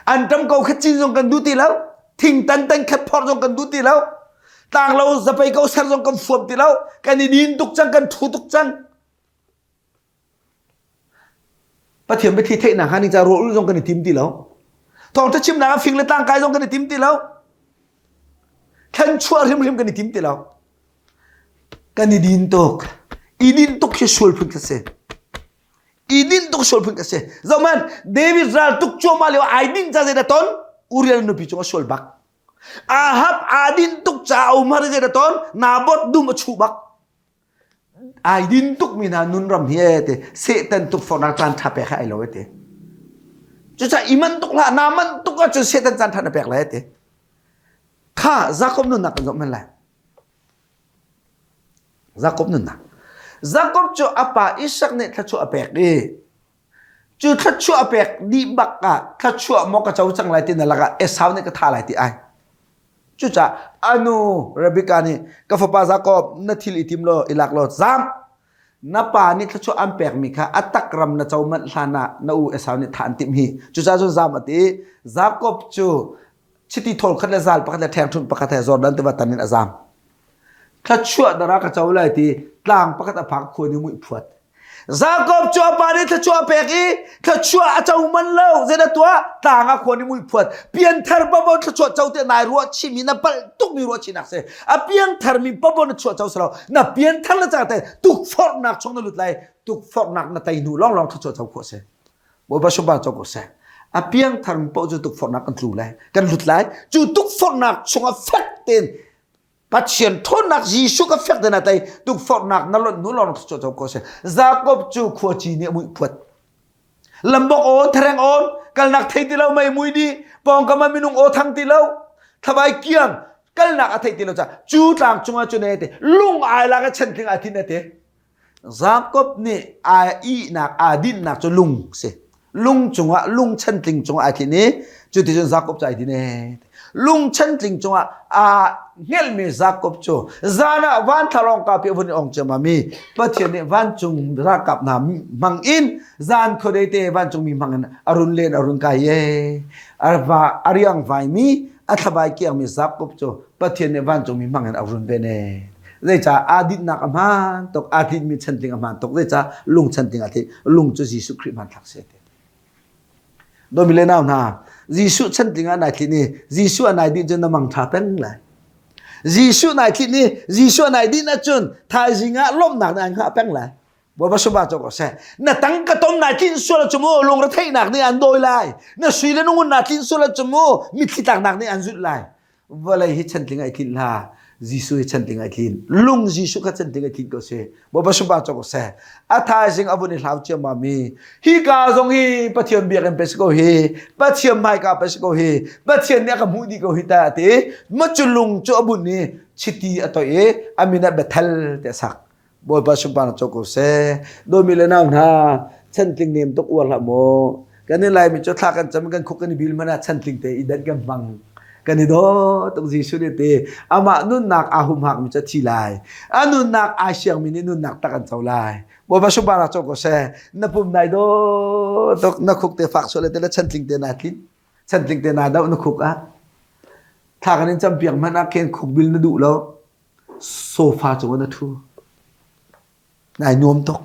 An ṭam ko khat cin zong kan duh ti lo. Thing tan tan khat phorh zong kan duh ti lo. Tlanglo zapei ko ser zong kan fuam ti lo. Kan i din tuk cang, kan thu tuk cang. Pathian biathli theihnak ha ni ca rawl zong kan i tim ti lo. Thawngṭha chimnak ah fing le tlangkai zong kan i tim ti lo. Thlanchuah hrimhrim kan i tim ti lo. Kan i din tuk. I din tuk hi sual phun ka si. I din tuk sual phun ka si. Zohman, David ral tuk cuahmah lio ai din ca zeidah ton? Uriel nupi cung a sual bak. Ahab aa din tuk ca a um har zeidah ton? Naboth dum a chuh bak. Ai din tukmi hna nun ram hi e te Satan tukforhnak caan ṭha pek hi ai lo e te. Cucaah i manh tuk hlah, naa manh tuk ahcun Satan caan ṭha na pek lai e te. Kha Jakob nunnak kan zoh hmanh lai. Jakob nunnak. Jakob cu a pa Isak nih thluachuah a pek i cu thluachuah a pek dih bak ah thluachuah maw ka co cang lai ti na lakah Esau nih ka tha lai ti ai. Cucaah a nu Rebekah nih ka fapa Jakob na thil i tim law i lak law zam na pa nih thluachuah an pekmi kha a tak ram na co manh hlan ah na u Esau nih thah an timh hi. Cucaah cun zam a ti. Jakob cu chiti thawl khat le zal pakhat le ṭhengṭhunh pakhat he Jordan tiva tan in a zam. Thluachuah dara ka co lai ti tlang pakhat a phak khua nih muih phuat. Jakob cu a pa nih thluachuah a pek i thluachuah a co man lo zeidah tuah tlang ah khua nih muih phuat pianthar pabo thluachuah co te nai ruah chimi na palh tukmi ruah chinak si a piangthar mi pabo na chuah co si lo na pianthar le cang te tukforhnak chung na lut lai tukforhnak na tei hnu lawnglawng thluachuah co khawh si Bawipa sumpa co ko seh. A piangthar mi paoh cu tukforhnak kan tlu lai, kan lut lai. Cu tukforhnak chungah fek tein Pathian ṭhawnnak Jesuh ka fek tein a tei tukforhnak na lonh hnu lawng cu co ko seh. Jakob cu khuaci nih a muih phuat. Lambok awn, thereng awn, kalnak thei ti lo, mei mui dih, pawngkam ah minung aw thang ti lo, thavai kiang, kalnak a thei ti lo caah cu tlang cungah cun te lung ai lak i chantling ai thin te. Jakob nih aa ihnak aa dinhnak cu lung si. Lung cungah lung chantling cungah ai thlin i cuticun Jakob cu ai din ee. Lung chantling cungah aa hngelhmi Jakob cu zan ah van thlalawng kapi a vun i ong ciammam i Pathian nih vancung ralkap hna hmang in zan khuadei te vancung mi hmang in a run len a run kai ee. A va a riang vaimi a thlavai kiangmi Jakob cu Pathian nih vancungmi hmang in a run ven ee. Zeicah aa dinhnak a hmaan tuk, aa tinhmi chantling a hmaan tuk, zeicah lung chantling a tling, lung cu Jesuh Khrih hmanthlak si ti. Dawmi le nau hna, Jesuh chantling ah nai thlin i Jesuh a nai dih cun na mang ṭha peng lai. Jesuh nai thlin i Jesuh a nai dih ahcun thaizing ah lawmhnak nih an hngah peng lai. Bawipa sumah cawk ko seh. Na tangka tom nai tlinh sual ahcun mu lungretheihnak nih an dawi lai. Na sui le nungun naa tlinh sual ahcun mu mitthli tlaknak nih an zulh lai. Vawlei hi chantling ai tlinh hlah. Jesuh hi chantling ai tlin. Lung Jesuh kha chantling ai tlin ko si. Bawipa sumah cawk ko seh. A thaizing a vun i hlau ciammam mi hi ka zong hi Pathian biakinn pe si ko hi. Pathian hmaika pe si ko hi. Pathian nih a ka hmuh dih ko hi ta a ti. Ma cu lung cu a bunh i chiti a toih i a min ah Bethel ti a sak. Bawipa sunparnak co ko seh. Dawmi le nau hna, chantling nem tuk uar hlah maw. Kan i Laimi cu thla kan cam kan khuk kan i bil hmanh ah chantling te i dan kan hmang. Kan i daw tuk Jesuh nih ti amah nunnak aa humhak mi cu a thi lai. A nunnak ai siangmi nih nunnak tak an co lai. Bawipa sunparnak co ko seh. Na pum nai daw tuk na khuk te fak sual te le chantling te naa tlin. Chantling te naa doh na khuk ah. Thla kan in campiak hmanh ah khen khuk bil na duh lo. Sofa cungah na ṭhu. Nai nuam tuk.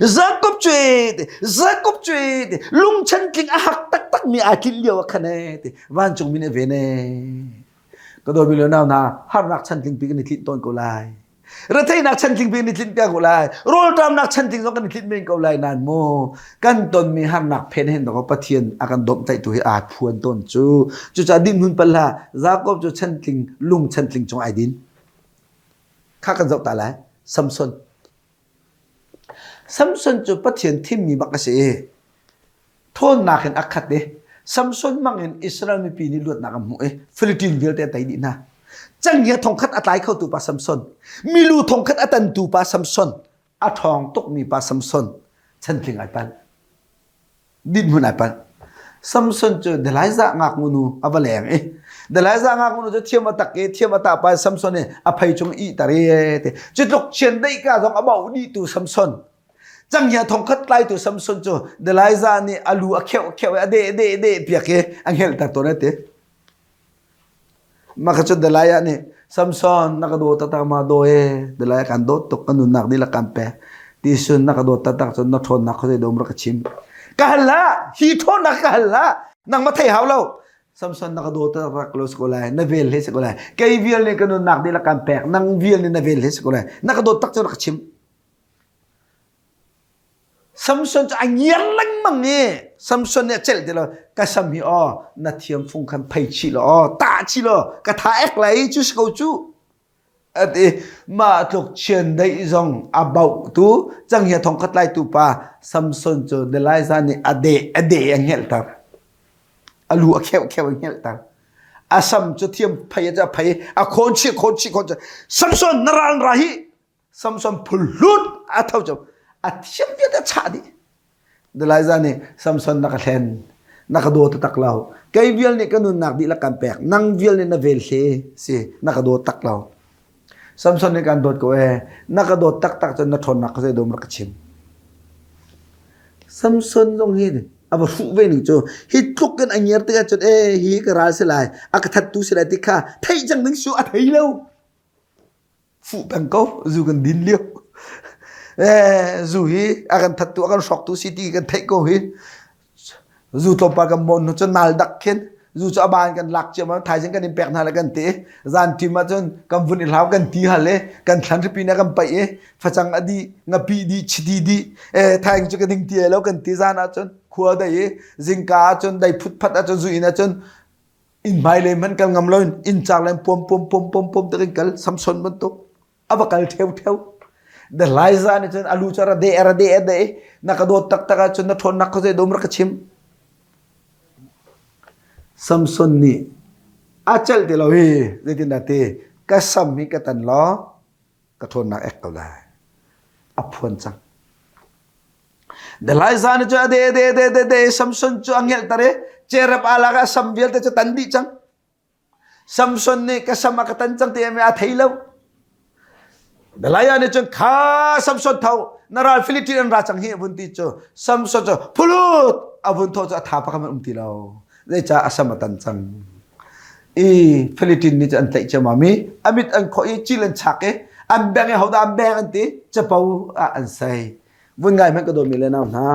Jacob cu te, Jacob cu te, lungchan tling a hak taktak mi aa tlinh lio ah khan e te, vancung mi nih a ven e. Ka dawmi le nau hna, harnak chantling pi kan i tlinh tawn ko lai. Retheihnak chantling pi kan i tlinh piak ko lai. Rawlṭamnak chantling zong kan i tlinh men ko lai nain mu kan tonmi harnak phen hen dawk Pathian a kan domhtlaihtu hi aa phuan tawn cu. Cucaah dinhmun pal hlah. Jakob cu chantling lung chantling cung ai din. Kha kan zoh ta lai. Samson. Samson cu Pathian thimmi bak a si i ṭhawnnak in a khat i Samson mang in Israel mipi nih luatnak an hmuh i Philippine vialte a tei dih hna. Cenghngia thongkhat a tlai khotu pa Samson, milu thongkhat a tantu pa Samson, a ṭhawng tukmi pa Samson chantling ai palh. Dinhmun ai palh. Samson cu Delilah ngaknu nu a va leng i Delilah ngaknu nu cu thiam a tak i thiam a tah pa Samson i a phei cung ih tar i te cu tluk chian deih ka zong a bauh dih tu Samson canghngia thongkhat tlaitu Samson cu Delilah nih a lu a kheuh kheuh i a deh deh deh piak i a hngelhter tawn a ti. Mah kha cu Delilah nih Samson na ka daw taktak ma daw e Delilah kan dawt tuk ka nunnak dihlak kan pek ti sun na ka dawt taktak cun na ṭhawnnak khuazei dom rak ka chim ka hal hlah hi ṭhawnnak ka hal hlah nang ma thei hau lo Samson na ka daw taktak lo si ko lai na vel he si ko lai kei vial nih ka nunnak dihlak kan pek nang vial nih na vel he si ko lai na ka dawt tak cun rak ka chim Samson cu a ngiar lengmang i Samson nih a celh ti lo ka sam hi aw na thiam fung khan phei chih law aw tah chih law ka tha ek lai cu si ko cu a ti mah tluk chiandeih zong a bauhtu canghngia thong khat laitu pa Samson cu Delilah nih a deh a deh a hngelhter a lu a kheuh kheuh a hngelhter a sam cu thiam phei a phei a khawn chih khawn chih khawn chih Samson na ral ra hi Samson phulhlut a tho cu a thiam vialte a chah dih. Delilah nih Samson na ka hlen na ka daw taktak lo kei vial nih ka nunnak dihlak kan pek nang vial nih na vel hle si na ka daw tak lo Samson nih kan dawt ko ee na ka dawt taktak cun na ṭhawnnak ka zei dom rak ka chim Samson zong hi a va hruh ve ning cu hi tluk in a ngiar tikah cun ee hi ka ral si lai a ka thattu si lai ti kha theih cang ding su a thei lo fuh peng ko zu kan din lio eh zu hi a kan thattu a kan hrawktu si ti kan theih ko hi zu tlawmpal kan mon nu cun nal dak khin zu cu a ban kan lak ciam thaizing kan in pek hna le kan ti zan tim ah cun kan vun i hlau kan ti hal e kan thlan ripi na kan paih e facang a di ngapi di chiti di eh thaing cu ka ding ti lo kan ti zan ah cun khua dai i zingka ah cun dai phut phat ah cun zu in ah cun inn hmailei hmanh kal ngam loin inn car len puam puam puam puam puam te kan kal Samson bantuk a va kal theu theu the Liza nih cun alu cu ra de ra de de na ka dawt taktak ahcun na ṭhawnnak kha zei dom rak ka chim Samson nih a celh ti lo hi zeitindah ti ka sam hi ka tan law ka ṭhawnnak ek ko lai a phuan cang Delilah nih cun a de de de de de Samson cu a ngelhter i cherub aa lak ah sam vialte cu tan dih cang. Samson nih ka sam a ka tan cang ti a thei lo. Delilah nih cun kha Samson tho na ral Philistine an ra cang hi a vun ti cu Samson cu phulut a vun tho cu a tha pakhat um ti lo. Zeicah a sam a tan cang. I Philistine nih cun an tlaih ciammam i a mit an khawh i cil an chak i an beng i hodah an beng an ti capo ah an sei. Vun ngai hmanh ka dawmi le nau hna.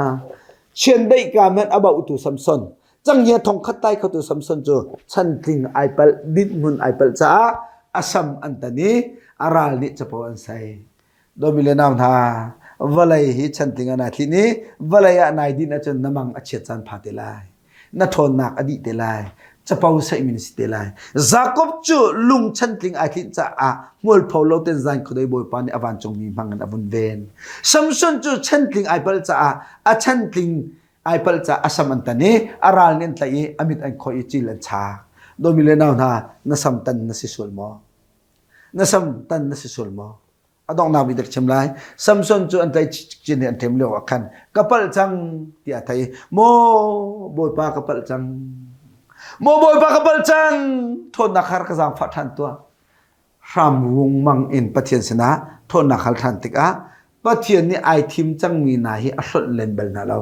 Chiandeih ka hmanh a bauhtu Samson, canghngia thongkhat tai khotu Samson cu chantling ai palh, dinhmun ai palh caah a sam an tan i a ral nih capo an sei. Dawmi le nau hna, vawlei hi chantling ah naa thlin i vawlei ah nai din ahcun na mang a chiat caan pha te lai. Na ṭhawnnak a dih te lai. Capo saihmi na si te lai. Jakob cu lung chantling ai tlinh caah hmualpho lo ten zan khuadei Bawipa nih a vancungmi hmang in a vun ven. Samson cu chantling ai palh caah a chantling ai palh caah a sam an tan i a ral nih an tlaih i a mit an khawih i cil an chak. Dawmi le nau hna, na sam tan na si sual maw? Na sam tan na si sual maw? A donghnak bik dak chim lai. Samson cu an tlaih cin an ṭhem lio ah khan ka palh cang tiah a thei. Maw Bawipa ka palh cang. Maw Bawipa ka palh cang. Ṭhawnnak har ka zaangfah ṭhan tuah. Hram rungmang in Pathian sinah ṭhawnnak hal ṭhan tikah Pathian nih ai thim cangmi hna hi a hlonh len bal hna lo.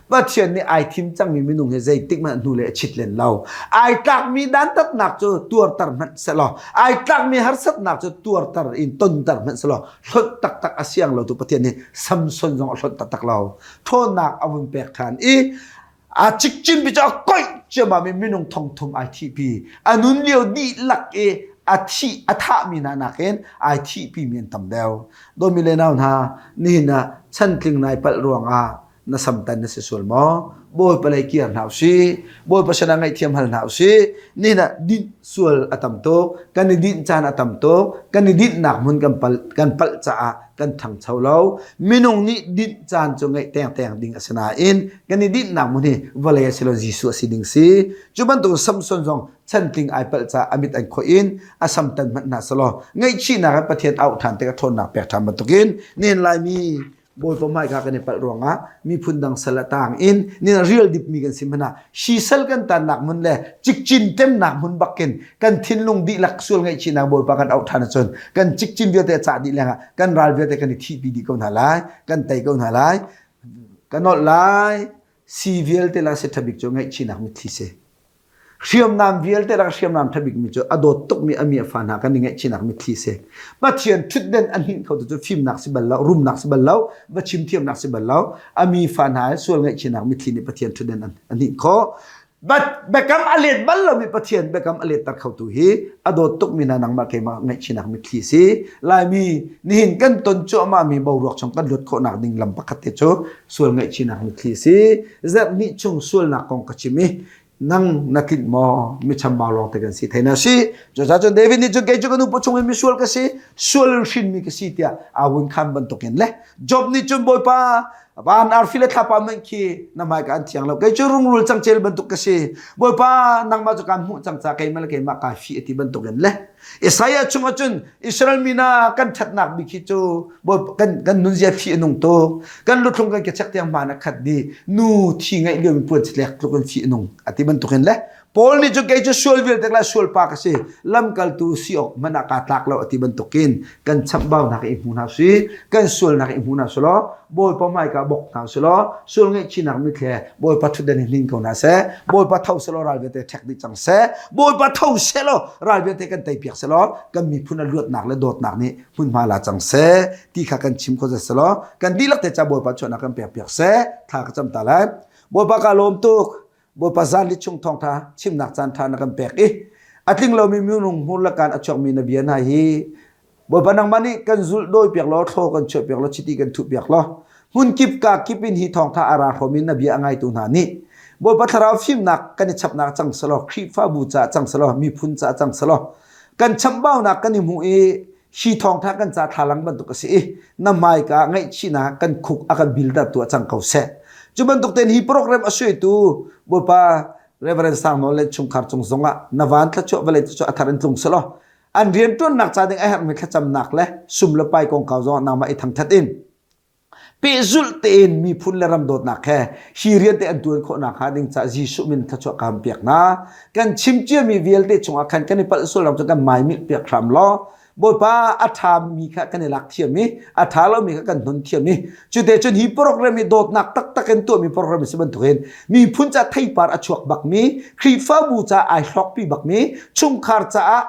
Pathian nih ai thim cangmi minung hi zeitik hmanh hnu le a chit len lo. Ai tlakmi dantatnak cu tuarter hmanh sehlaw, ai tlakmi harsatnak cu tuarter in tonter hmanh sehlaw, hlonh taktak a siang lo tu Pathian nih Samson zong a hlonh taktak lo. Ṭhawnnak a vun pek ṭhan i a cikcin bi cu a koih ciammam i minung thongthum ai thihpi. A nun lio dihlak i a thih a thahmi hna nakin ai thihpimi an tam deuh. Dawmi le nau hna, nihin ah chantling nai palh ruangah. Na samtan na si sual maw? Bawipa lei kir hna usih. Bawipa sinah ngaihthiam hal hna usih. Nihin ah dinh sual a tam tuk. Kan i dinh caan a tam tuk. Kan i dinhnak hmun kan pal kan palh caah kan ṭhangcho lo. Minung nih dinh caan cu ngeih tengteng ding a si nain kan i dinhnak hmun hi vawlei a si lo Jesuh a si ding si. Cu bantuk Samson zong chantling ai palh caah a mit an khoih in a samtan hmanh hna selaw ngaihchihnak in Pathian auh ṭhan tik a ṭhawnnak pek ṭhan bantukin nihin Laimi Bawipa hmaika kan i palh ruangah miphun dang sal a tang in nin rial dipmi kan si hmanh ah sisal kan tannak hmun le cikcin temnak hmun bakin kan thinlung dihlak sual ngaihchihnak Bawipa kan auh ṭhan ahcun kan cikcin vialte a cah dih lengah kan ral vialte kan i thihpi dih ko hna lai, kan tei ko hna lai, kan nolh lai. Si vialte la si ṭhabik cu ngaihchihnak mitthli si. Hriamnam vialte lak hriamnam ṭhabikmi cu a dawt tukmi a mi a fa hna kan i ngaihchihnak mitthli si. Pathian ṭhutden a hninh khotu cu fimnak si bal lo, rumnak si bal lo, va chim thiamnak si bal lo. A mi fa hna he sual ngaihchihnak mitthli nih Pathian ṭhutden a hninh khawh. Biakam a let bal lomi Pathian biakam a letter khotu hi a dawt tukmi hna nangmah keimah ngaihchihnak mitthli si. Laimi nihin kan ton cuahmahmi boruak chung kan luat khawhnak ding lam pakhat te cu sual ngaihchihnak mitthli si. Zarh hnih chung sualnak kong ka chim i nang na tlinh maw mi chambau lawng te kan si thei na si cucaah cun David nih cun kei cu ka nu pawchung in misual ka si sual in hrinmi ka si tiah aa vun khan bantukin le Job nih cun Bawipa van arfi le thlapa manh khi na hmai ka an thiang lo kei cu rungrul cangcel bantuk ka si Bawipa nangmah cu kaan hmuh cang ca keimah le keimah kaa fi ati bantukin le Isaiah chungah cun Israel mi hna kan ṭhatnak bik hi cu kan kan nunzia fi a nung tuk kan luthlung kan kechek tiang hmaan a khat dih nu thi ngeih lio mi puan chitlek tluk in fi a nung a ti bantukin le Paul nih cun kei cu sual vialte la sual pa ka si lamkaltu si awk hmanh ah kaa tlak lo a ti bantukin kan chamhbaunak i hmu hna si kan sualnak i hmu hna si law Bawipa hmaika bok hna si law sual ngaihchihnak mithle Bawipa ṭhutdan in hnin ko hna seh Bawipa tho seh law ral vialte ṭhek dih cang seh Bawipa tho seh law ral vialte kan tei piak seh law kan miphun a luatnak le dawtnak nih hmunhma la cang seh ti kha kan chim kho seh law kan dihlak te ca Bawipa chuahnak kan pek piak seh thla ka cam ta lai Bawipa ka lawm tuk Bawipa zan li chung thawngtha chimnak caan ṭha na kan pek i a tling lomi minung hmur le kaan a chuakmi na bia hna hi Bawipa nangmah nih kan zulh dawi piak law thlaw kan chuah piak law chiti kan thuh piak law hmunkip ka kip in hi thawngtha a ra hrawm in na bia a ngaitu hna nih Bawipa thlarau fimnak kan i chapnak cang selaw Khrihfabu caah cang selaw miphun caah cang selaw kan chamhbaunak kan i hmuh i hi thawngtha kan ca thlalang bantuk a si i na hmaika ngaihchihnak kan khuk a kan bilter tu a cang ko seh cu bantuk ten hi program a suaitu Bawipa Reverend Sang Nawl le chungkhar cung zongah na van thlachuah vawlei thlachuah a thar in tlung selaw an rianṭuannak ca ding a herhmi thlacamnak le sum le pai kongkau zongah nangmah i thangṭhat in pehzulh tein miphun le ram dawtnak he hi rian te an tuan khawh nakhnga ding ca Jesuh min thluachuah ka ham piak hna. Kan chim ciami vialte chungah khan kan i palh sual ram cu kan mai milh piak hram law Bawipa a ṭhami kha kan i lak thiam i a ṭha lomi kha kan hnon thiam i cute cun hi program hi dawtnak taktak in tuahmi program a si bantukin miphun ca theipar a chuak bakmi Khrihfabu ca ai hlawkpi bakmi chungkhar caah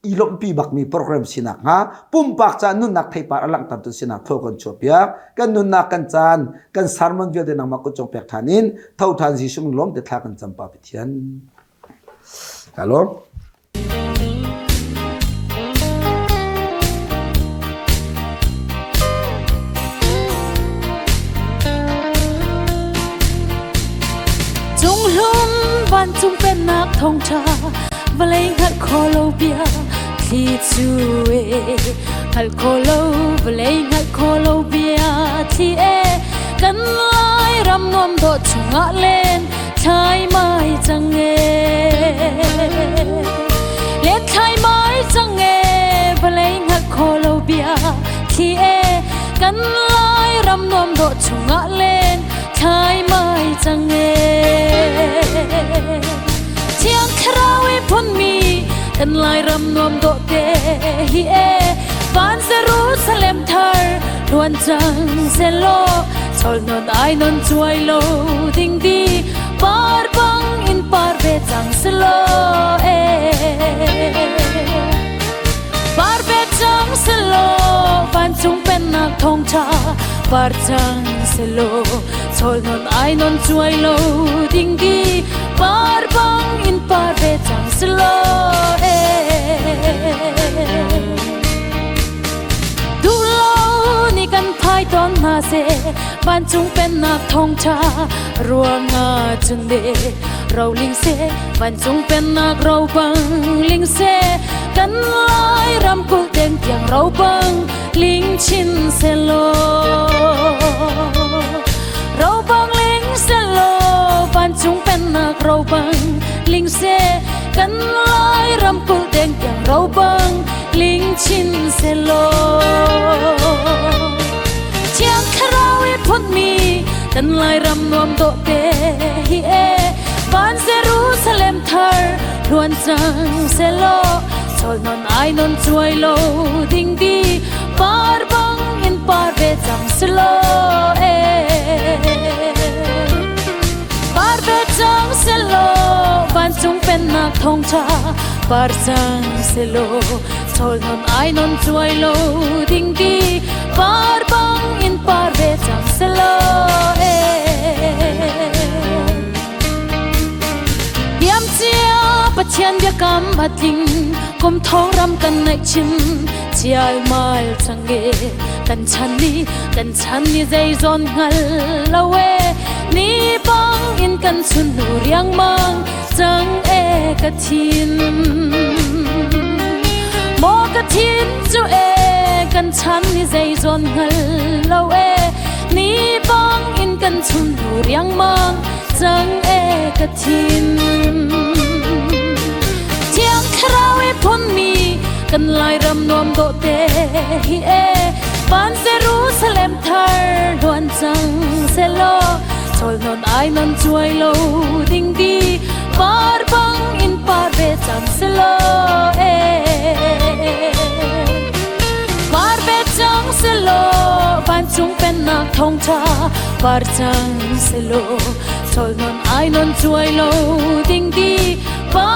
i lawmhpi bakmi program sinak hnga pumpak ca nunnak theipar a langhtertu sinak thaw kan chuahpiak kan nunnak kan caan kan sermon vialte nangmah kut cung pek ṭhan in tho ṭhan Jesuh min lawm te thla kan cam pa Pathian ka lawm. Cunghlum vancung pennak thawngṭha vawlei hngalh khawh lo bia thli cu e hngalh khawh lo vawlei hngalh khawh lo bia thli e kan lai ram nuam dawh chungah len thlai mai cang e len thlai mai cang e vawlei hngalh khawh lo bia thli e kan lai ram nuam dawh chungah len thlai mai cang e Thiang Thlarau i phunmi kan Lairam nuam dawh te hi e van Jerusalem thar luan cang selaw chol non ai non chuai lo ding di par bang in par ve cang selaw e par ve cang selaw vancung pennak thawngtha par cang selaw Chol non ai non chuai lo ding di par bang in par ve cang selo e du lo ni kan pha. phai tawn hna seh. Vancung pennak thawngṭha ruangah cun le roling seh, vancung pennak ro bang ling seh. Kan Lai ramkulh deng tiang ro bang ling chin selaw. Ro bang ling selaw, vancung pennak ro bang ling seh. Kan Lai ramkulh deng tiang ro bang ling chin selaw. Thiang Thlarau i phunmi kan Lairam nuam dawh te hi e, van Jerusalem thar hluan cang selaw. Chol non ai non chuai lo ding di par bang in par ve cang selaw e, par ve cang selaw. Vancung pennak thawngṭha par cang selaw. Chol non ai non chuai lo ding di par bang in par ve cang selaw e. Diam cia Pathian biakam a tling, kum thong ram kan naih chin chial mal cang e. Kan chan ni, kan chan ni zeizon hngal lo e, ni bang in kan chun nu riangmang cang e. Ka thin maw ka thin cu e, kan chan ni zeizon hngal lo e, ni bang in kan chun nu riangmang cang e. Ka thin Thiang Thlarau i phunmi kan Lairam nuam dawh te hi e, van Jerusalem thar hluan cang selaw. Chol non ai non chuai lo ding di par bang in par ve cang selaw e, par ve cang selaw. Vancung pennak thawngṭha par cang selaw. Chol non ai non chuai lo ding di par.